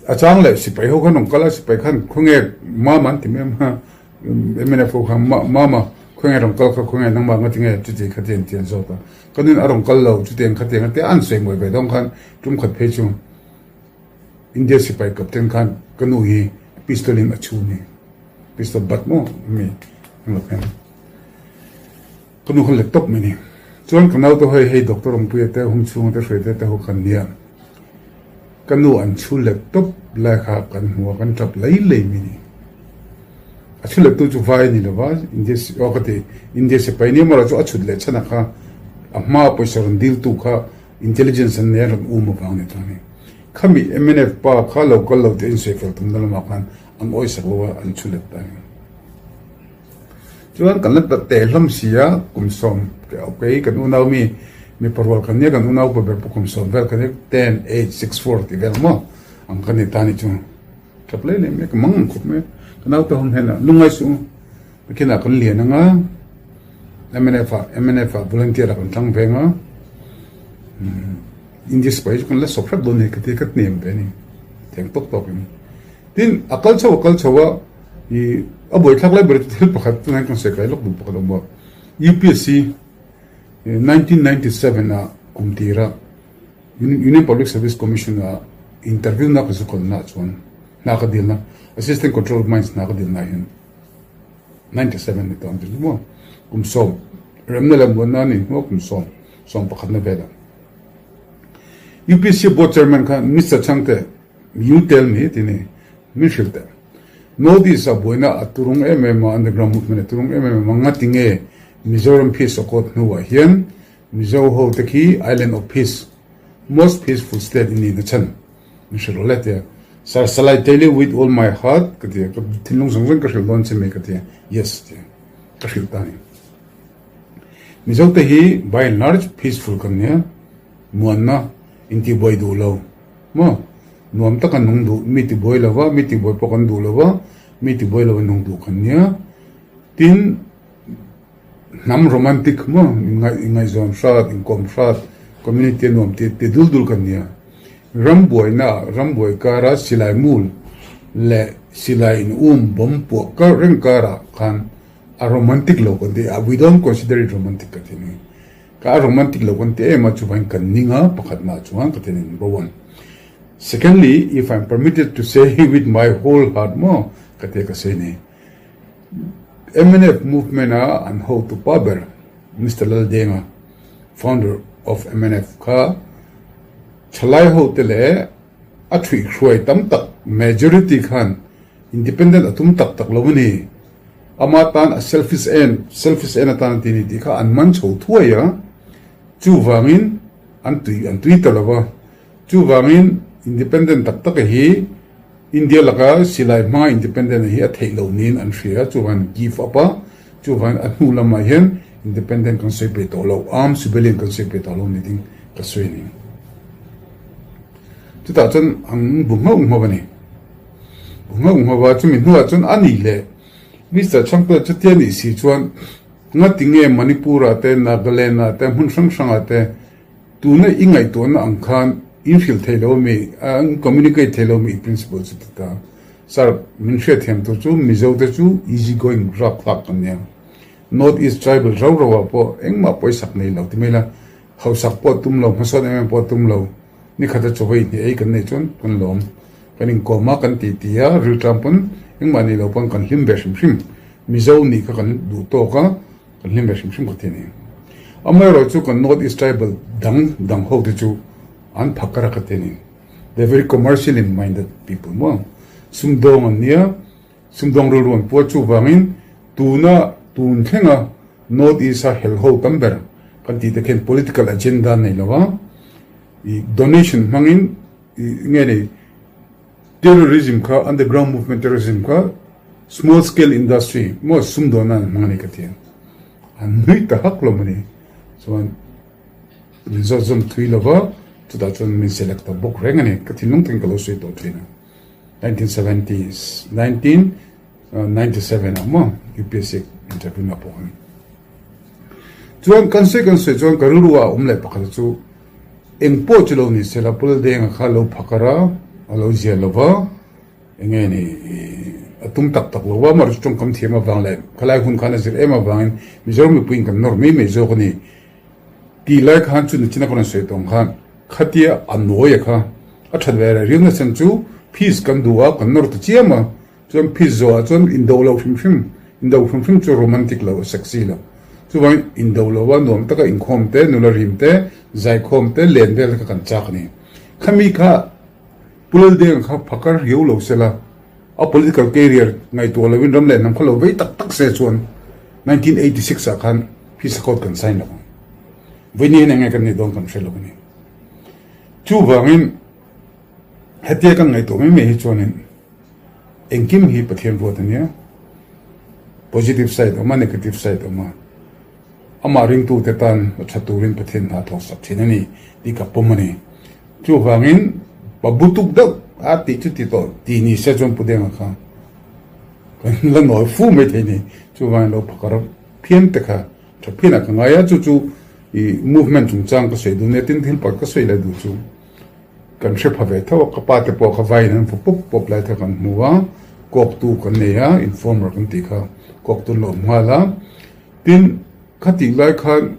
A chang leh sipai ho khan rawn kal a, sipai khan khawnge mama an ti mai a, mnf ho khan mama khawnge rawn kal kha khawnge nangmah nga tinge chuti khati an ti an zawt a, ka nuin a rawn kal lo chutiang khatiang a tia an sawi mawi ve dawn khan tum khat phei chu India sipai captain khan ka nu hi pistol in a chhu ni, pistol bat maw mi englo khan. Ka nu kha let tawp mai ni. Chuan ka naute hawi hei Doctor Awmpuia te hung chhunga te hruai te te ho khan nia. Ka nu an chhu let tawp lai kha kan hmu a, kan tap lei lei mai ni. A chhu let tu chu vai a ni lova, India aw ka ti, India sipai nia maw chu a chhut leh chhan a kha a hma pawisa rawn dil tu kha intelligence an nei a rawn um avang ni ta ni. Khami mnf pa kha lo kal lo tih a insawi fel tumna lamah khan an awisak lo a, an chhu let ta ni. Chuan kan la teh hlawm si a, kum sawm kei kan unau mi mipa rual kan nia kan unau upa ber pawh kum sawm vel kan nia ten, eight, six, four tih vel maw ang ka ni ta ni chu tap leh leh mai ka mang ang khawp mai ka naute ho hnenah lungngai suh u pakhinah kan lian anga mnf ah mnf ah volunteer ah kan tlang veng a India sipai chu kan la sawp hrep dawn ni ka ti ka hnem ve a ni theng tawk tawk in. Tin, a kal chho a kal chho a, i a buaithlak lai ber chu thil pakhat tunah hian kan sawi kai lawk duh pakhat a awm a. UPSC 1997 ah kum tira Union Public Service Commission ah interview na ka zu kalna ah chuan hna ka dilna Assistant Controller of Mines hna ka dilna ah hian 97 ni tawh ang chu maw kum sawm remna leh muanna a ni hnuah kum sawm sawm pakhatna velah UPSC Board Chairman kha Mister Chhangte You tell me ti ni min hrilh teh. North East ah buaina a turung em em a, underground movement a turung em em a, ngati nge Mizoram Peace Accord hnuah hian Mizo ho te khi Island of Peace, most peaceful state i nihna chhan min hrilh rawh le tia. Sir shall I tell you with all my heart ka ti a, ka thinlung zawng zawng ka hrilh dawn che mai ka ti a, yes ti a ka hrilh ta a ni. Mizo te hi by and large peaceful kan nia, muanna intibuai duh lo. Maw? Nuam taka nung duh, mi tibuai lo va, mi tibuai pawh kan duh lo va, mi tibuai lo va nung duh kan nia. Tin, hnam romantic maw, inngaihzawn hrat, inkawm hrat, community a nuam ti ti dul dul kan nia. Ram buaina, ram buai kara silai mul leh Silai in um bomb puah kar reng karah khan a romantic lo kan ti a, we don't consider it romantic ka ti ni. Ka a romantic lo kan ti em a, chuvangin kan ning a, pakhatna chuan ka ti a ni, number one. Secondly, if I'm permitted to say with my whole heart maw ka ti a ka sawi ni. Mnf movement a an hotu pa ber Mister Laldenga, founder of mnf kha thalai hote leh A thuihhruai tam tak majority khan independent a tum tak tak lo a ni. Ama tan a selfish en, selfish en atan a ti a ni tih kha an man chho thuai a, chuvangin an tui an tui ta lo va. Chuvangin independent tak tak a hi India laka silai hmanga independent a hi a theih lo niin an hria a, chuvangin an give up a, chuvangin a hnu lamah hian independent kan sawi pe tawh lo, armed rebellion kan sawi pe tawh lo ni ding ka sawi a ni. Chutah chuan an bu nghauh nghauh a ni. Bu nghauh nghauh a, chumi hnuah chuan a nih leh Mister Chhangte chutia nih si chuan ngati nge Manipur-ah te, Nagaland-ah te, hmun hrang hrangah te tuna i ngaihtuahna ang khan in hrilh thei lo ami, in communicate thei lo ami i principle chu ti ta. Sir, min hriatthiam tur chu Mizo te chu easy going rapthlak kan nia. North East tribal rau rauah pawh engmah pawisak nei lo ti mai la, Hausak pawh tum lo, hmasawn em em pawh tum lo, nikhata chawei hnih ei kan neih chuan kan lawm. Kan inkawm a, kan titi a, rilṭam pawn engmah nih loh pawn kan hlim ve hrim hrim. Mizo nih kha kan duh tawk a, kan hlim ve hrim hrim ka ti a ni. Amaherawh chu kan North East tribal dang dang ho te chu an phakar a ka ti a ni. They are very commercially minded people maw. Sumdawng an nia. Sumdawng rilru an puat chuvangin tuna tun thlenga North East a hel ho tam ber kan tih te khian political agenda an nei lo a, ih donation hmangin ih nge ni terrorism kha underground movement terrorism kha small scale industry maw sumdawn nan an hmang a ni ka ti a, an nui ta hak lo mawni chuan min zawt zawm thui lo va chutah chuan min select ta bawk reng a ni ka thinlung takin ka lo sawi tawh thin a. 1970s, 1997 ah maw UPSC interview na pawh khan. Chuan kan sawi kan sawi chuan ka rilru ah awm leh pakhat chu eng pawh chu lo ni se la Pul Denga kha lo phakar a, a lo zia lo va, enge ni a tum tak tak lo va, amaherawh chu tawngkam thiam avang leh khalai hun khan a zir em avangin Mizoram mipuiin kan nawr mai mai zawk a ni. Tih lai khan chu nichina ka rawn sawi tawng khan khatia a nawia kha a that ve rih riau nachhan chu fees kan duh a, kan nawr ta chiam a, chuan fees zawhah chuan indo loh hrim hrim, indo hrim hrim chu romantic lo, sexy lo. Chuvangin indo lo a nuam taka inkhawm te, nula rim te, zaikhawm te, len vel te kha kan chak a ni. Khami kha Pu Laldenga kha phakar riau lo sela, A political career ngaihtuah loin ram leh hnam kha lo vei tak tak se chuan 1986 ah khan peace accord kan sign lo ang. Vawiin hian enge kan nih dawn kan hre lo a ni. Chuvangin hetia kan ngaihtuah mai mai hi chuanin engkim hi Pathian ruat a nia. Positive side awm a, negative side awm a. Amah ringtute tan a tha turin Pathian hna thawk sak thin a ni tih ka pawm a ni. Chuvangin pa butuk deuh a tih chu ti tawh ti ni se chuan Pu Denga kha kan la nawi fu mai thei ni. Chuvangin lo phakar phian te kha tha phianah ka ngai a, chu chu i movement chungchang ka sawi duh nia tin thil pakhat ka sawi leh duh chu kan hre pha ve tho a, ka pa te pawh kha vaiin an fu pawp pawp lai kha kan hmu a, kawktu kan nei a, informer kan tih kha kawktu an lo awm nghal a. Tin, khatih lai khan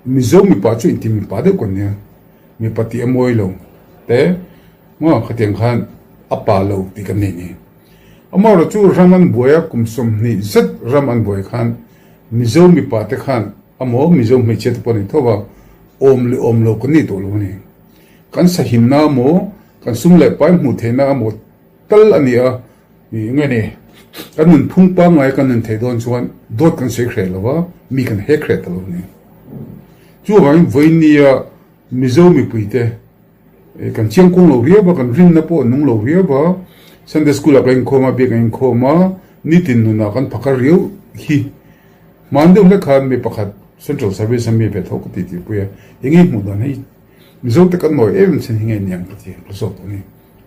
Mizo mipa chu inti mipa deuh kan nia, mipa tih a mawi lo te maw khatiang khan a pa lo tih kan nei ni. Amaherawh chu ram an buai a, kum 20 zet ram an buai khan Mizo mipa te khan amaw Mizo hmeichhia te pawh an ni tho va, awm leh awm lo kan nei tawh lo a ni. Kan sahimna amaw, kan sum leh pai hmuh theihna amaw tal a ni a, Nge ni, kan nunphung pangngai kan nun theih dawn chuan dawt kan sawi hreh lo va, mi kan hek hreh ta lo a ni. Chuvangin vawinia Mizo mipuite kan chiangkuang lo riau va, kan rinna pawh a nung lo riau va, Sunday School ah kan inkhawm a, biak kan inkhawm a, nitin nunah kan phakar riau hi. Hmaan deuh hlek khan mi pakhat Central Service a mi ve tho ka ti tihpui a, enge hmuh dan hei Mizo te kan nawi em em chin hi nge niang ka ti ka zawt tawh a ni.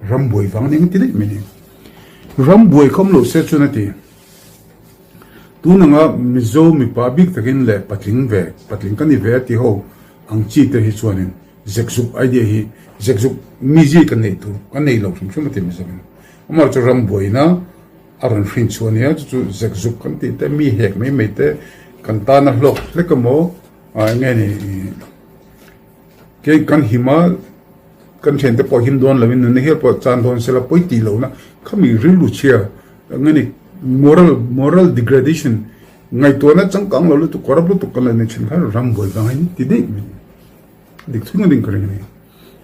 Ram buai vang ning ti daih mai ni. Ram buai khawm lo se chuan a ti. Tun anga Mizo mipa bik takin leh patling ve, patling ka ni ve a ti ho ang chi te hi chuanin zekzuk idea hi zekzuk mizia kan neih tur kan nei lo hrim hrim a ti Mizoin. Amaherawhchu chu ram buaina a rawn hrin chhuah a nia, chu chu zek zuk kan tih te, mi hek mai mai te kan tana hlawk hlek emaw eng nge ni kei kan him a, kan thiante pawh him dawn lovin nunna hial pawh chan dawn sela pawi tih lohna khami rilru chhia eng nge ni moral moral degradation ngaihtuahna changkang lo lutuk corrupt lutuk kan la nei thin kha ram buai vang a ni ti daih mai. Dik thung a ning ka ring a ni.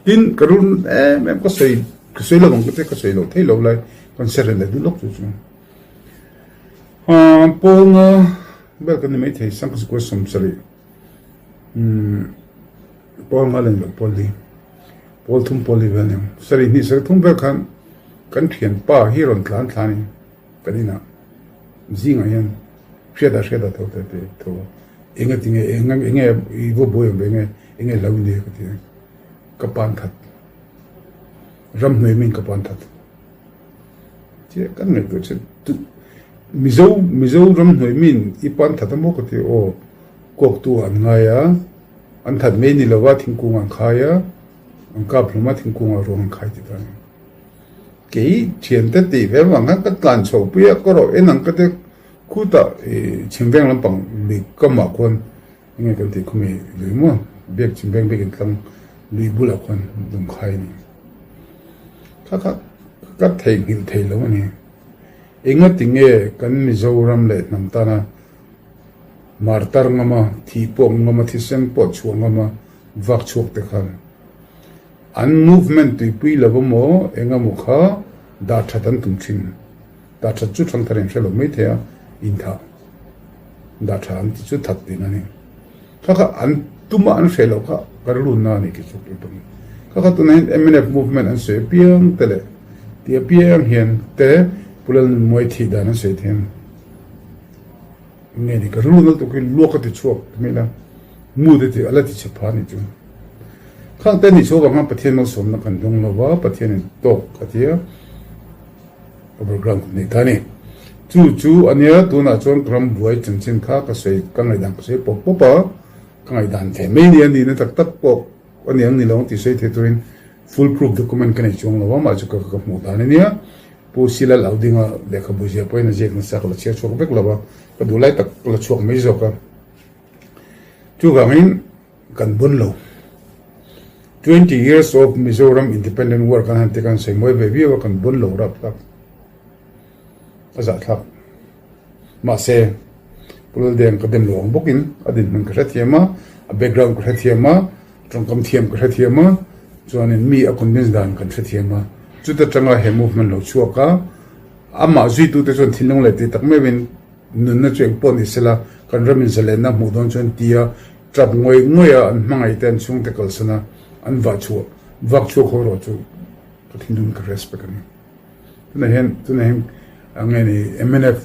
Tin, ka rul em em ka sawi ka sawi lo ang te ka sawi lo thei lo lai kan se rel leh duh lawk chu chu. Aa pawnga vel kan ni mai thei sang ka 70 umm pawnga leh lo pawl li pawl thum pawl li vel ni ang. Sarih hnih sarih thum vel khan kan thianpa hi rawn tlan thla a ni kan inah zingah hian hriat ah hriat ah tho te te tho a. Enge tinge eng enge i va buai awm ve nge enge hlo i nia ka ti a, ka pan that ramhnuai min ka pan that chiah kan ngaihtuah che tu Mizo Mizo ramhnuai min i pan that a maw ka ti a aw kawktu an ngai a an that mai ni lova thingkung an khai a an kap hlawm a thingkung ah ruang an khai ti ta a ni kei thiante tih ve vang khan ka tlan chhoh pui a ka rawh en ang ka ti. Khutah i chhimveng lampang lui kamah khuan enge kan tih khawmi lui maw biak chhimveng biakin tlang lui bulah khuan lung khai a ni. Kha kha ka theihnghilh thei lo a ni. Enga tinge kan Mizoram leh hnam tana martar ngama thih pawh ngama thisen pawh chhuah ngama vak chhuak te khan an movement tuipui lo emaw engemaw kha dah that an tum thin. Dah that chu thangthar in hre lo mai thei a, in thah dah tha an ti chu that tihna a ni. Kha kha an tuma an hre loh kha ka rilunna a ni khi chu tui pawn. Kha kha tunah hian mnf movement an sawi apiang te leh ti apiang hian te Pu Lalnunmuai thih dan an sawi thiam nge ni ka rilunna lutuk hi luak a ti chhuak ti mai la mood a ti a la ti chhe pha a ni chu. Khang te ni chhuak ang khan Pathian malsawmna kan dawng lo va, Pathianin tawk a ti a. Overground kan nei ta a ni. Chu chu a nia, tunah chuan ka ram buai chanchin kha ka sawi, ka ngaihdan ka sawi pawp pawp a, ka ngaihdan ve mai nia nihna tak tak pawh a ni ang ni lo ang tih sawi thei turin full proof document ka nei chuang lo a, mahse ka ka hmuh dan a nia. Pu Silal Audinga lehkhabu ziah pawhin a ziak nasa ka la chhiar chhuak vek lo a, ka duh lai tak ka la chhuak mai zawk a. Chuvangin kan bun lo. 20 years of Mizoram Independent War kan han ti kan sawi mawi ve viau a, kan bun lo rap thlak. A zah thlak. Mahse, Pu Laldeng ka dem lo ang bawkin a dinhmun ka hrethiam a, a background ka hrethiam a, tawngkam thiam ka hrethiam a, chuanin mi a convince dan kan hrethiam a. Chuta tanga he movement lo chhuak a, amah zuitute chuan thinlung leh tih tak meuhin Nunna chu engpawh ni sela, kan ramin zalenna hmuh dawn chuan tia tap ngawih ngawih a an hmangaih te an chhungte kalsan a an vah chhuah vak chhuak ho erawh chu ka thinlung ka respect a ni. Tunah hian tunah hian a nge ni mnf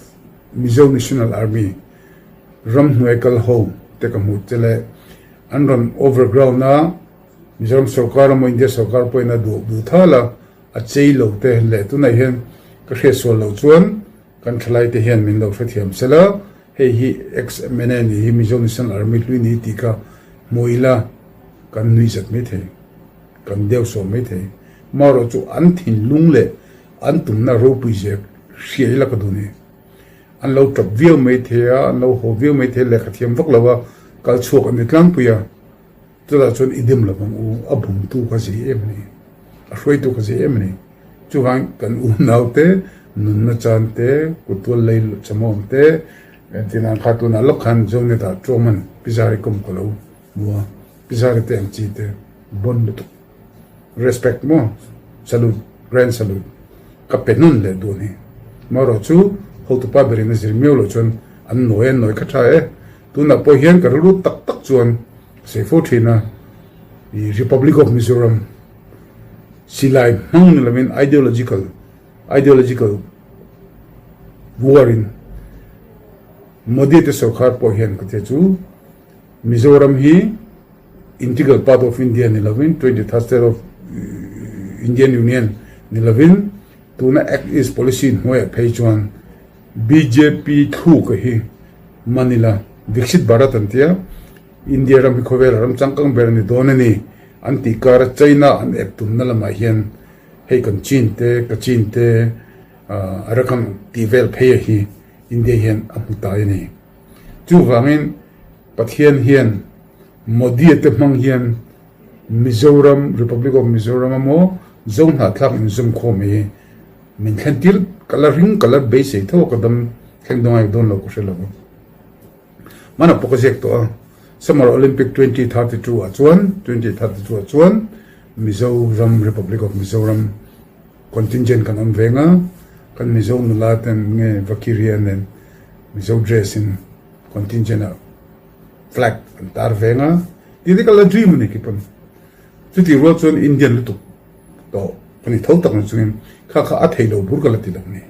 Mizo National Army ramhnuai kal ho te ka hmuh che leh an rawn overground a Mizoram sorkar emaw India sorkar pawhin a duh duh thal a a chei lo te leh tunah hian ka hriatsual loh chuan Kan thalai te hian min lo hrethiam sela, hei hi ex-MNA nih hi Mizo National Army hlui ni tih kha hmu ila kan nui zat mai thei, kan deu sawm mai thei. Marawh chu an thinlung leh an tumna ropui zia hria ila ka duh ni. An lo tap viau mai thei a, an lo haw viau mai thei a, lehkha thiam vak lo a kal chhuak an ni tlangpui a. Chutah chuan i dim lo vang u, a bumtu kha zei em a ni, a hruaitu kha zei em a ni. Chuvang kan unaute nunna chan te, kuttual lei chamawm te, entirnan kha tunah lawk khan Zonet-ah Ṭawman Pizari kawm ka lo hmu a, Pizari te ang chi te bon lutuk. Respect maw? Salute, grand salute ka pe hnawn leh duh a ni. Marawh chu hotupa berin a zir miau loh chuan an nawi an nawi kha ṭha e. Tunah pawh hian ka rilru tak tak chuan ka sawi fo thin a, i Republic of Mizoram silai hmang ni lovin ideological ideological war in Modi te sorkar pawh hian ka tia chu Mizoram hi integral part of India ni lovin 23rd state of Indian Union ni lovin tuna Act East policy hnuaiah phei chuan Bjp thluk a hi Manila Viksit Bharat an tia, India ram hi khawvela ram changkang ber a ni dawn a ni an tih kara China an ep tumna lamah hian hei kan Chin te, Kachin te. Arakan tih vel phei a hi India hian a hmu tai a ni. Chuvangin Pathian hian Modi-a te hmang hian Mizoram, Republic of Mizoram emaw Zo hnahthlak inzawmkhawm hi min thlen tir ka la ring ka la beisei tho a ka dam thleng dawn ngai dawn lo ka hre lo va. Hmana pawh ka ziak tawh a, Summer Olympic 2032 ah chuan 2032 ah chuan Mizoram, Republic of Mizoram, Contingent kan awm veng a, kan Mizo nula ten nge Vakiria nen Mizo dress in contingent ah flag an tar veng a, tih te ka la dream a ni khi pawn. Chutih rual chuan Indian lutuk tawh ka ni tho tak na chungin kha kha a theih loh bur ka la ti lo a ni.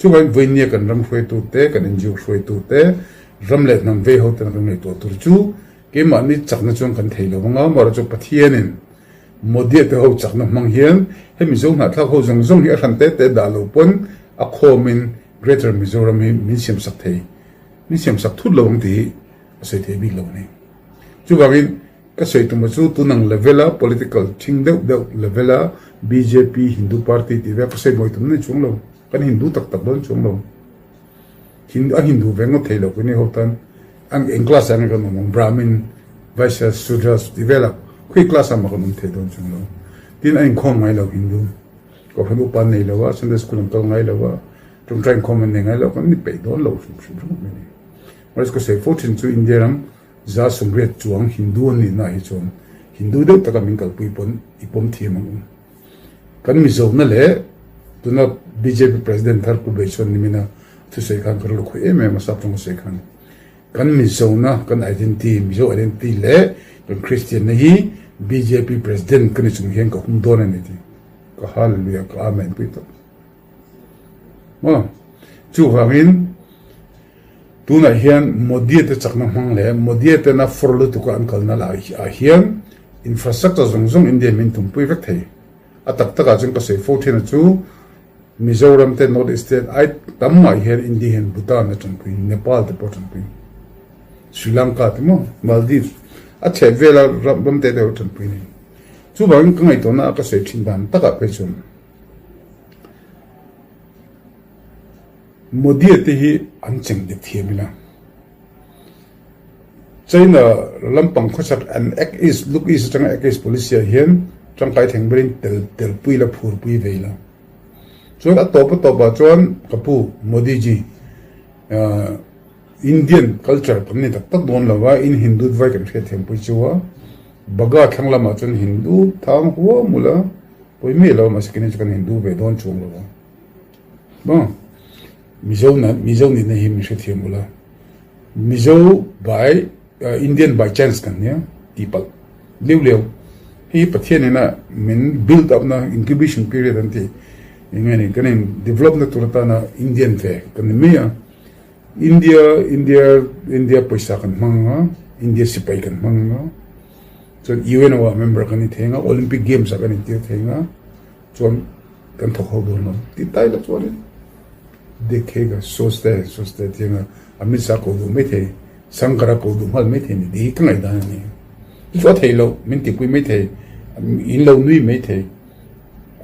Chuvangin vawinia kan ram hruaitu te, kan NGO hruaitu te, ram leh hnam vei ho ten kan ngaihtuah tur chu keimahni chakna chuan kan thei lo anga, amaherawhchu Pathianin Modi-a te ho chakna hmang hian he Mizo hnahthlak ho zawng zawng hi a hran te te dah lo pawn a khawmin Greater Mizoram hi min siamsak thei, min siamsak thut lo ang tih hi a sawi thei bik lo a ni. Chuvangin ka sawi tuma chu tunang level-a political thing deuh deuh level-a bjp Hindu party tih vel ka sawi mawi tum na ni chuang lo, kan Hindu tak tak dawn chuang lo. A Hindu ve ngawt thei lo keini ho tan ang eng class ah nge kan awm ang Brahmin, Vaishyas, Shudras tih velah khawi class ah mah kan awm thei dawn chuang lo. Tin a inkhawm ngai lo Hindu kohhran upa an nei lo a, Sunday school an kal ngai lo a, ṭawngṭai inkhawm an nei ngai lo kan ni peih dawn lo hrim hrim ringawt mai a ni. Mahse ka sawi fo thin chu India ram 180 chuang Hindu an nihna ah hi chuan Hindu deuh taka min kalpui pawn i pawm thiam ang u. Kan Mizona leh tuna bjp President thar Pu Beichuan nimina thusawi khan ka rilru khawih em em a, sap tawng a sawi khan kan Mizona, kan identity, Mizo identity leh kan Christian na hi bjp President ka ni chung hian ka hum dawn a ni tih ka hallelujah ka amen pui tawp. Maw? Chuvangin tunah hian Modi te chakna hmang leh Modi tena fur lutuka an kalna lah ah hian infrastructure zawng zawng India min tumpui vek thei. A tak takah chuan ka sawi fo thin a chu Mizoram te North East te ai tam mah hian India hian Bhutan a tanpui, Nepal te pawh a tanpui, Sri Lanka te maw, Maldives a chheh vela ram te te pawh a tanpui a ni. Chuvangin ka ngaihtuahna a ka sawi thin dan takah phei chuan Modi-a te hi an cheng dik thiam ila. China lampang khawchhak an Act East, Look East atanga Act East policy ah hian tangkai thleng berin tel telpui la phurpui ve ila. Chuan a tawp a tawpah chuan ka pu Modi ji Indian culture kan ni tak tak dawn lo a, in Hindut vai kan hriat thiampui chu a, Baga thlang lamah chuan Hindu thang huam ula pawi miah lo a mahse keini chu kan Hindu ve dawn chuang lo a. Maw? Mizo na Mizo nihna hi min hrethiam ula. Mizo by Indian by chance kan nia tih palh liu liau. Hei hi Pathian ina min build up na incubation period an ti. Eng nge ni kan in develop na tur atana Indian ve kan ni mai a. India India India pawisa kan hmang anga India sipai kan hmang anga chuan UNO ah member kan ni thei anga Olympic Games ah kan intir thei anga chuan kan thawk ho dawn lo tih tai la chuanin Dekhega Soste Soste tianga Amit Shah ko duh mai thei Shankara ko duh nghal mai thei ni tih hi ka ngaihdan a ni. Chu chu a thei lo min tihpui mai thei in lo nui mai thei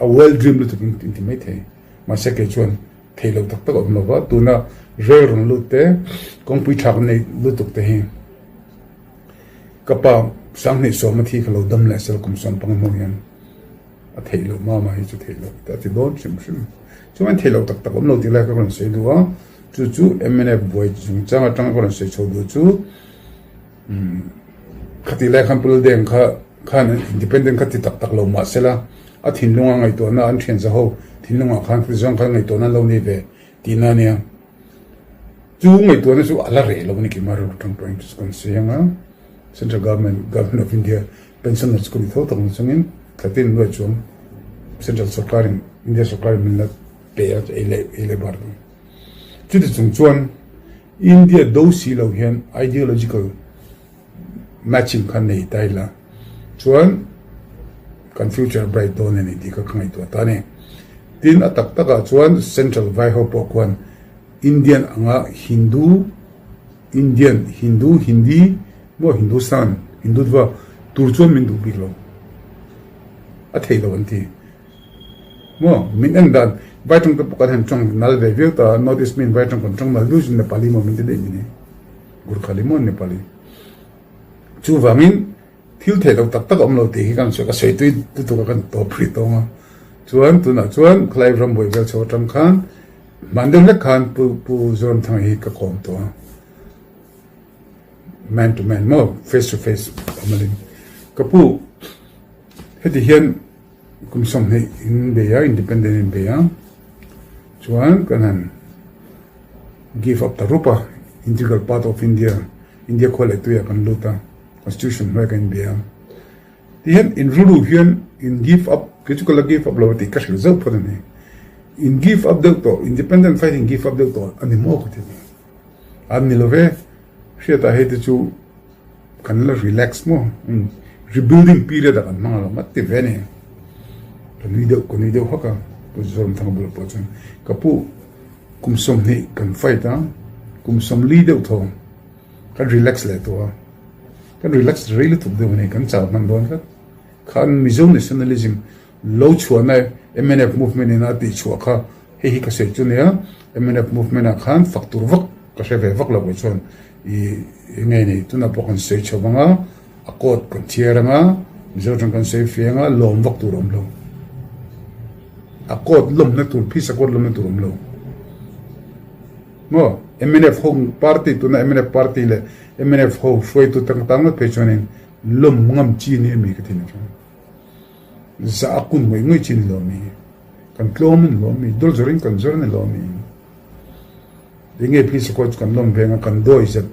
a world dream lutuk in ti mai thei mahse kei chuan thei lo tak tak a awm lo va tuna rel rawn lut te kawngpui tha kan nei lutuk te hi ka pa 2010 a thi kha lo dam leh sel kum 15 hnu hian A theih loh mama hi chu theih loh a ti dawn hrim hrim. Chuan theih loh tak tak awm lo tih lai ka rawn sawi duh a, chu chu mnf buai chungchang atanga ka rawn sawi chho duh chu khatih lai khan Pu Laldeng kha khan independent kha ti tak tak lo mah sela a thinlunga ngaihtuahna an thian zaho thinlungah khan khati zawng khan ngaihtuahna an lo nei ve tihna a nia. Chu ngaihtuahna chu a la reh lo a ni Kimar atang pawhin chu kan sawi ang a, Central Government, Government of India Pensioner chu ka ni tho tak ang chungin thlatin nuai chuang Central sorkarin India sorkarin min la pe a ei leh ei leh bar dawn. Chuti chung chuan India do si lo hian ideological matching kha nei ta ila chuan kan future bright dawn a ni tih kha ka ngaihtuah ta a ni. Tin a tak takah chuan Central vai ho pawh khuan Indian anga Hindu Indian, Hindu, Hindi maw Hindustan, Hindutva tur chuan min duh bik lo. A thei lo an ti. Maw min en dan. Vai tawng te pawh kan han tawng nal ve viau ta a, North East miin vai tawng kan tawng nal viau chu Nepali maw min ti daih mini, Gurkhali maw Nepali. Chuvangin thil theih loh tak tak a awm lo tih hi kan sawi, ka sawi tui lutuk a kan tawp hrih tawng a. Chuan tunah chuan khalai rambuai vel chho atang khan hman deuh hlek khan Pu Pu Zoramthanga hi ka kawm tawh a. Man to man maw, face to face amalin. Ka pu heti hian kum 20 in bei a, independent in bei a, chuan kan han give up ta rup a, integral part of India, India khua leh tuiah kan lut a, constitution hnuaiah kan inbei a. Ti hian in rilru hian in give up, kei chu ka la give up lo a tih ka hrilh zauh phawt a ni. In give up deuh tawh, independent fight in give up deuh tawh a ni maw ka ti a ni. An ni lo ve, hriatah hei te chu kan la relax maw, rebuilding period ah kan hmang alawm a ti ve a ni. Ka nui deuh, ka nui deuh hak a, Pu Zoramthanga bulah pawh chuan, Ka pu, kum 20 kan fight a, kum 40 deuh thaw kan relax leh tawh a, kan relax rei lutuk deuh a ni, kan chau hman dawn tlat. Khan Mizo nationalism Lo chhuahna mnf movement in a tih chhuah kha hei hi ka sawi chu nia, mnf movement ah khan fak tur vak ka hre ve vak lo kei chuan i nge ni tunah pawh kan sawi chho vang a, a court kan chhiar ang a, Mizo tang kan sawi fih ang a, lawm vak tur a awm lo. A court lawmna tur phisa court lawmna tur a awm lo. Maw mnf ho party tuna mnf party leh mnf ho hruaitu tang tang ngawt phei chuanin lawm ngam chi ni ami ka ti na chuan. Za a kun ngawih ngawih chi ni lo mi? Kan tlawm a ni lo mi? Dawr zawr in kan zawr a ni lo mi? Enge phi sakawt chu kan lawm veng a, kan dawi zet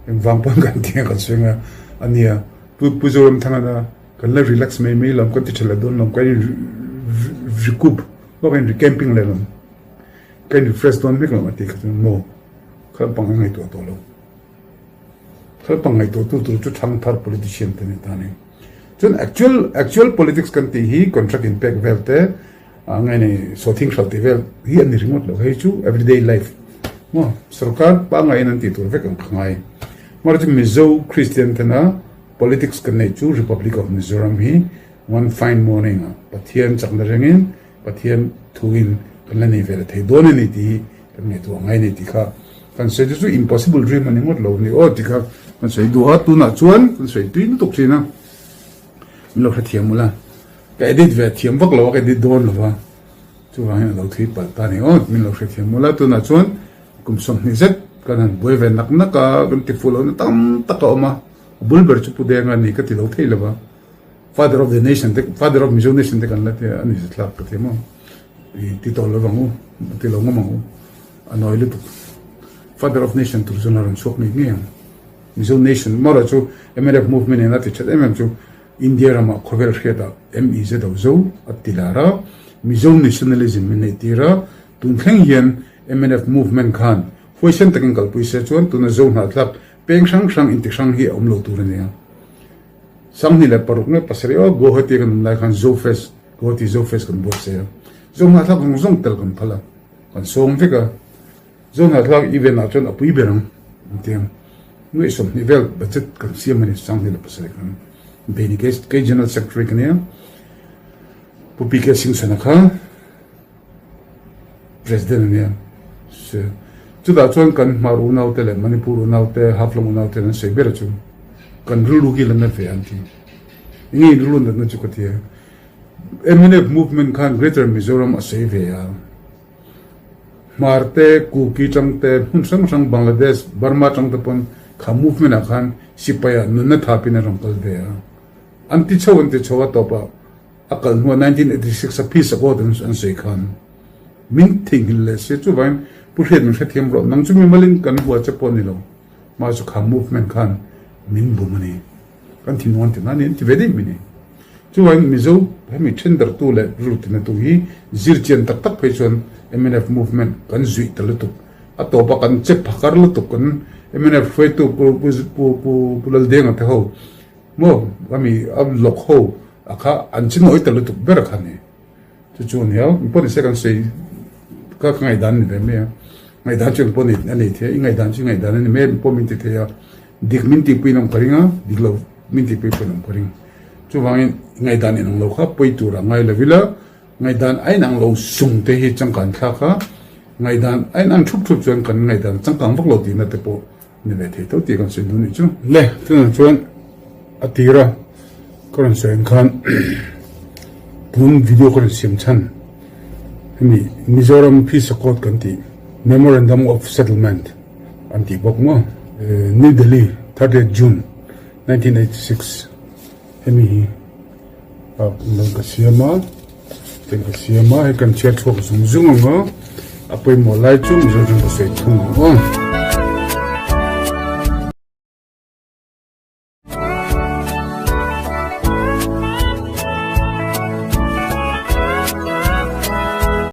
engvang pawn kan ti a kan sawi anga a nia. Pu Pu Zoramthanga na kan la relax mai mai lo, kan ti tha leh dawn lo, kan in recoup maw kan in recamping leh lo, kan in refresh dawn vek lo a ti kha chuan maw kha lampang a ngaihtuah tawh lo. Kha lampang ngaihtuah tu tur chu thangthar politician te ni ta a ni. Chuan actual actual politics kan tih hi contract in pek vel te ah nge ni sawhthing hralh tih vel hi a ni ringawt lo hei chu everyday life maw sorkar pangngai in an tih tur vek ang kha ngai. Amaherawhchu chu Mizo Christian tena politics kan neih chu Republic of Mizoram hi one fine morning ah Pathian chakna rengin Pathian thuin kan la nei ve la thei dawn a ni tih hi kan ngaihtuah ngai a ni tih kha kan sawi chu chu impossible dream a ni ngawt lo a ni aw tih kha kan sawi duh a, tunah chuan kan sawi tui lutuk thin a, min lo hrethiam ula, ka edit ve thiam vak lo a, ka edit dawn lo va, chuvangin a lo thui palh ta a ni aw, min lo hrethiam ula, tunah chuan kum 20 zet kan han buai ve nak nak a, kan ti fuh lohna tam tak a awm a, a bul ber chu Pu Denga a ni ka ti lo thei lo va. Father of the nation te father of Mizo nation te kan la tia a ni thlak ka ti maw i ti tawh lo vang u ti lo ngam ang u a nawi lutuk father of nation tur chuan a rawn chhuak ngei ngei ang Mizo nation mawra chu mnf movement in a ti that em em chu India ramah khawvel hriatah MEZ ho zo a ti lar a Mizo nationalism min neih tir a tun thleng hian mnf movement khan huaisen takin kalpui se chuan tuna zo hnahthlak peng hrang hrang inti hrang hi a awm lo tur a nia. 26 nge 7 aw Guwahati kan awm lai khan Zofest, Guwahati Zofest kan buatsaih a. Zo hnahthlak zawng zawng tel kan phal a, kan sawm vek a. Zo hnahthlak event ah chuan a pui ber ang an ti ang. Nuaih 20 vel budget kan siam a ni, 27 kan bei ni. Kei General Secretary ka nia, Pu PK Singh-Sana kha. President a nia. Chutah chuan kan Hmar unaute leh Manipur unaute, Haflong unaute an sawi ber chu kan rilru hi la nat ve an ti. Enge in rilru natna chu ka ti a. Mnf movement khan Greater Mizoram a sawi ve a. Hmar te, Kuki tang te, hmun hrang hrang Bangladesh, Burma tang te pawn kha movement ah khan sipai ah nunna thapin a rawn kal ve a. An ti chho an ti chho a tawpah A kal hnuah 1986 a peace accord an sawi khan min theihnghilh leh sia chuvangin Pu Hriat min hrethiam rawh nang chu mimalin kan hua che pawh a ni lo mah chu kha movement khan min bum a ni kan thinlung an ti na a ni an ti ve daih mai ni. Chuvangin Mizo hemi thendartu leh rilru tinatu hi zirchian tak tak phei chuan mnf movement kan zuih ta lutuk a tawpa kan che phakar lutuk kan mnf hruaitu Pu Pu Pu Laldenga te ho maw ami a lawk ho A kha an chi nawi ta lutuk ber kha ni. Chu chu a nia, mi pawh ni se kan sawi ka ka ngaihdan a ni ve mai a. Ngaihdan chu engpawh ni a nei thei a, i ngaihdan chu i ngaihdan a ni mai a, mi pawh min ti thei a. Dik min tihpui in awm ka ring a, dik lo min tihpui pawhin awm ka ring. Chuvangin i ngaihdan inang lo kha pawi tur a ngai lo ila. Ngaihdan a inang lo sung te hi changkan thlak a, ngaihdan a inang thup thup chuan kan ngaihdan changkang vak lo tihna te pawh ni ve thei tho tih kan sawi duh a nih chu. Le, tunah chuan a tira ka rawn sawi ang khan tun video ka rawn siam chhan hemi Mizoram Peace Accord kan tih Memorandum of Settlement an tih bawk maw New Delhi 30th June 1986 hemi hi Nang ka siam a, tiang ka siam a, hei kan chhiar chhuak zung zung ang a, a pawimawh lai chu Mizo chuan ka sawi thung ang aw.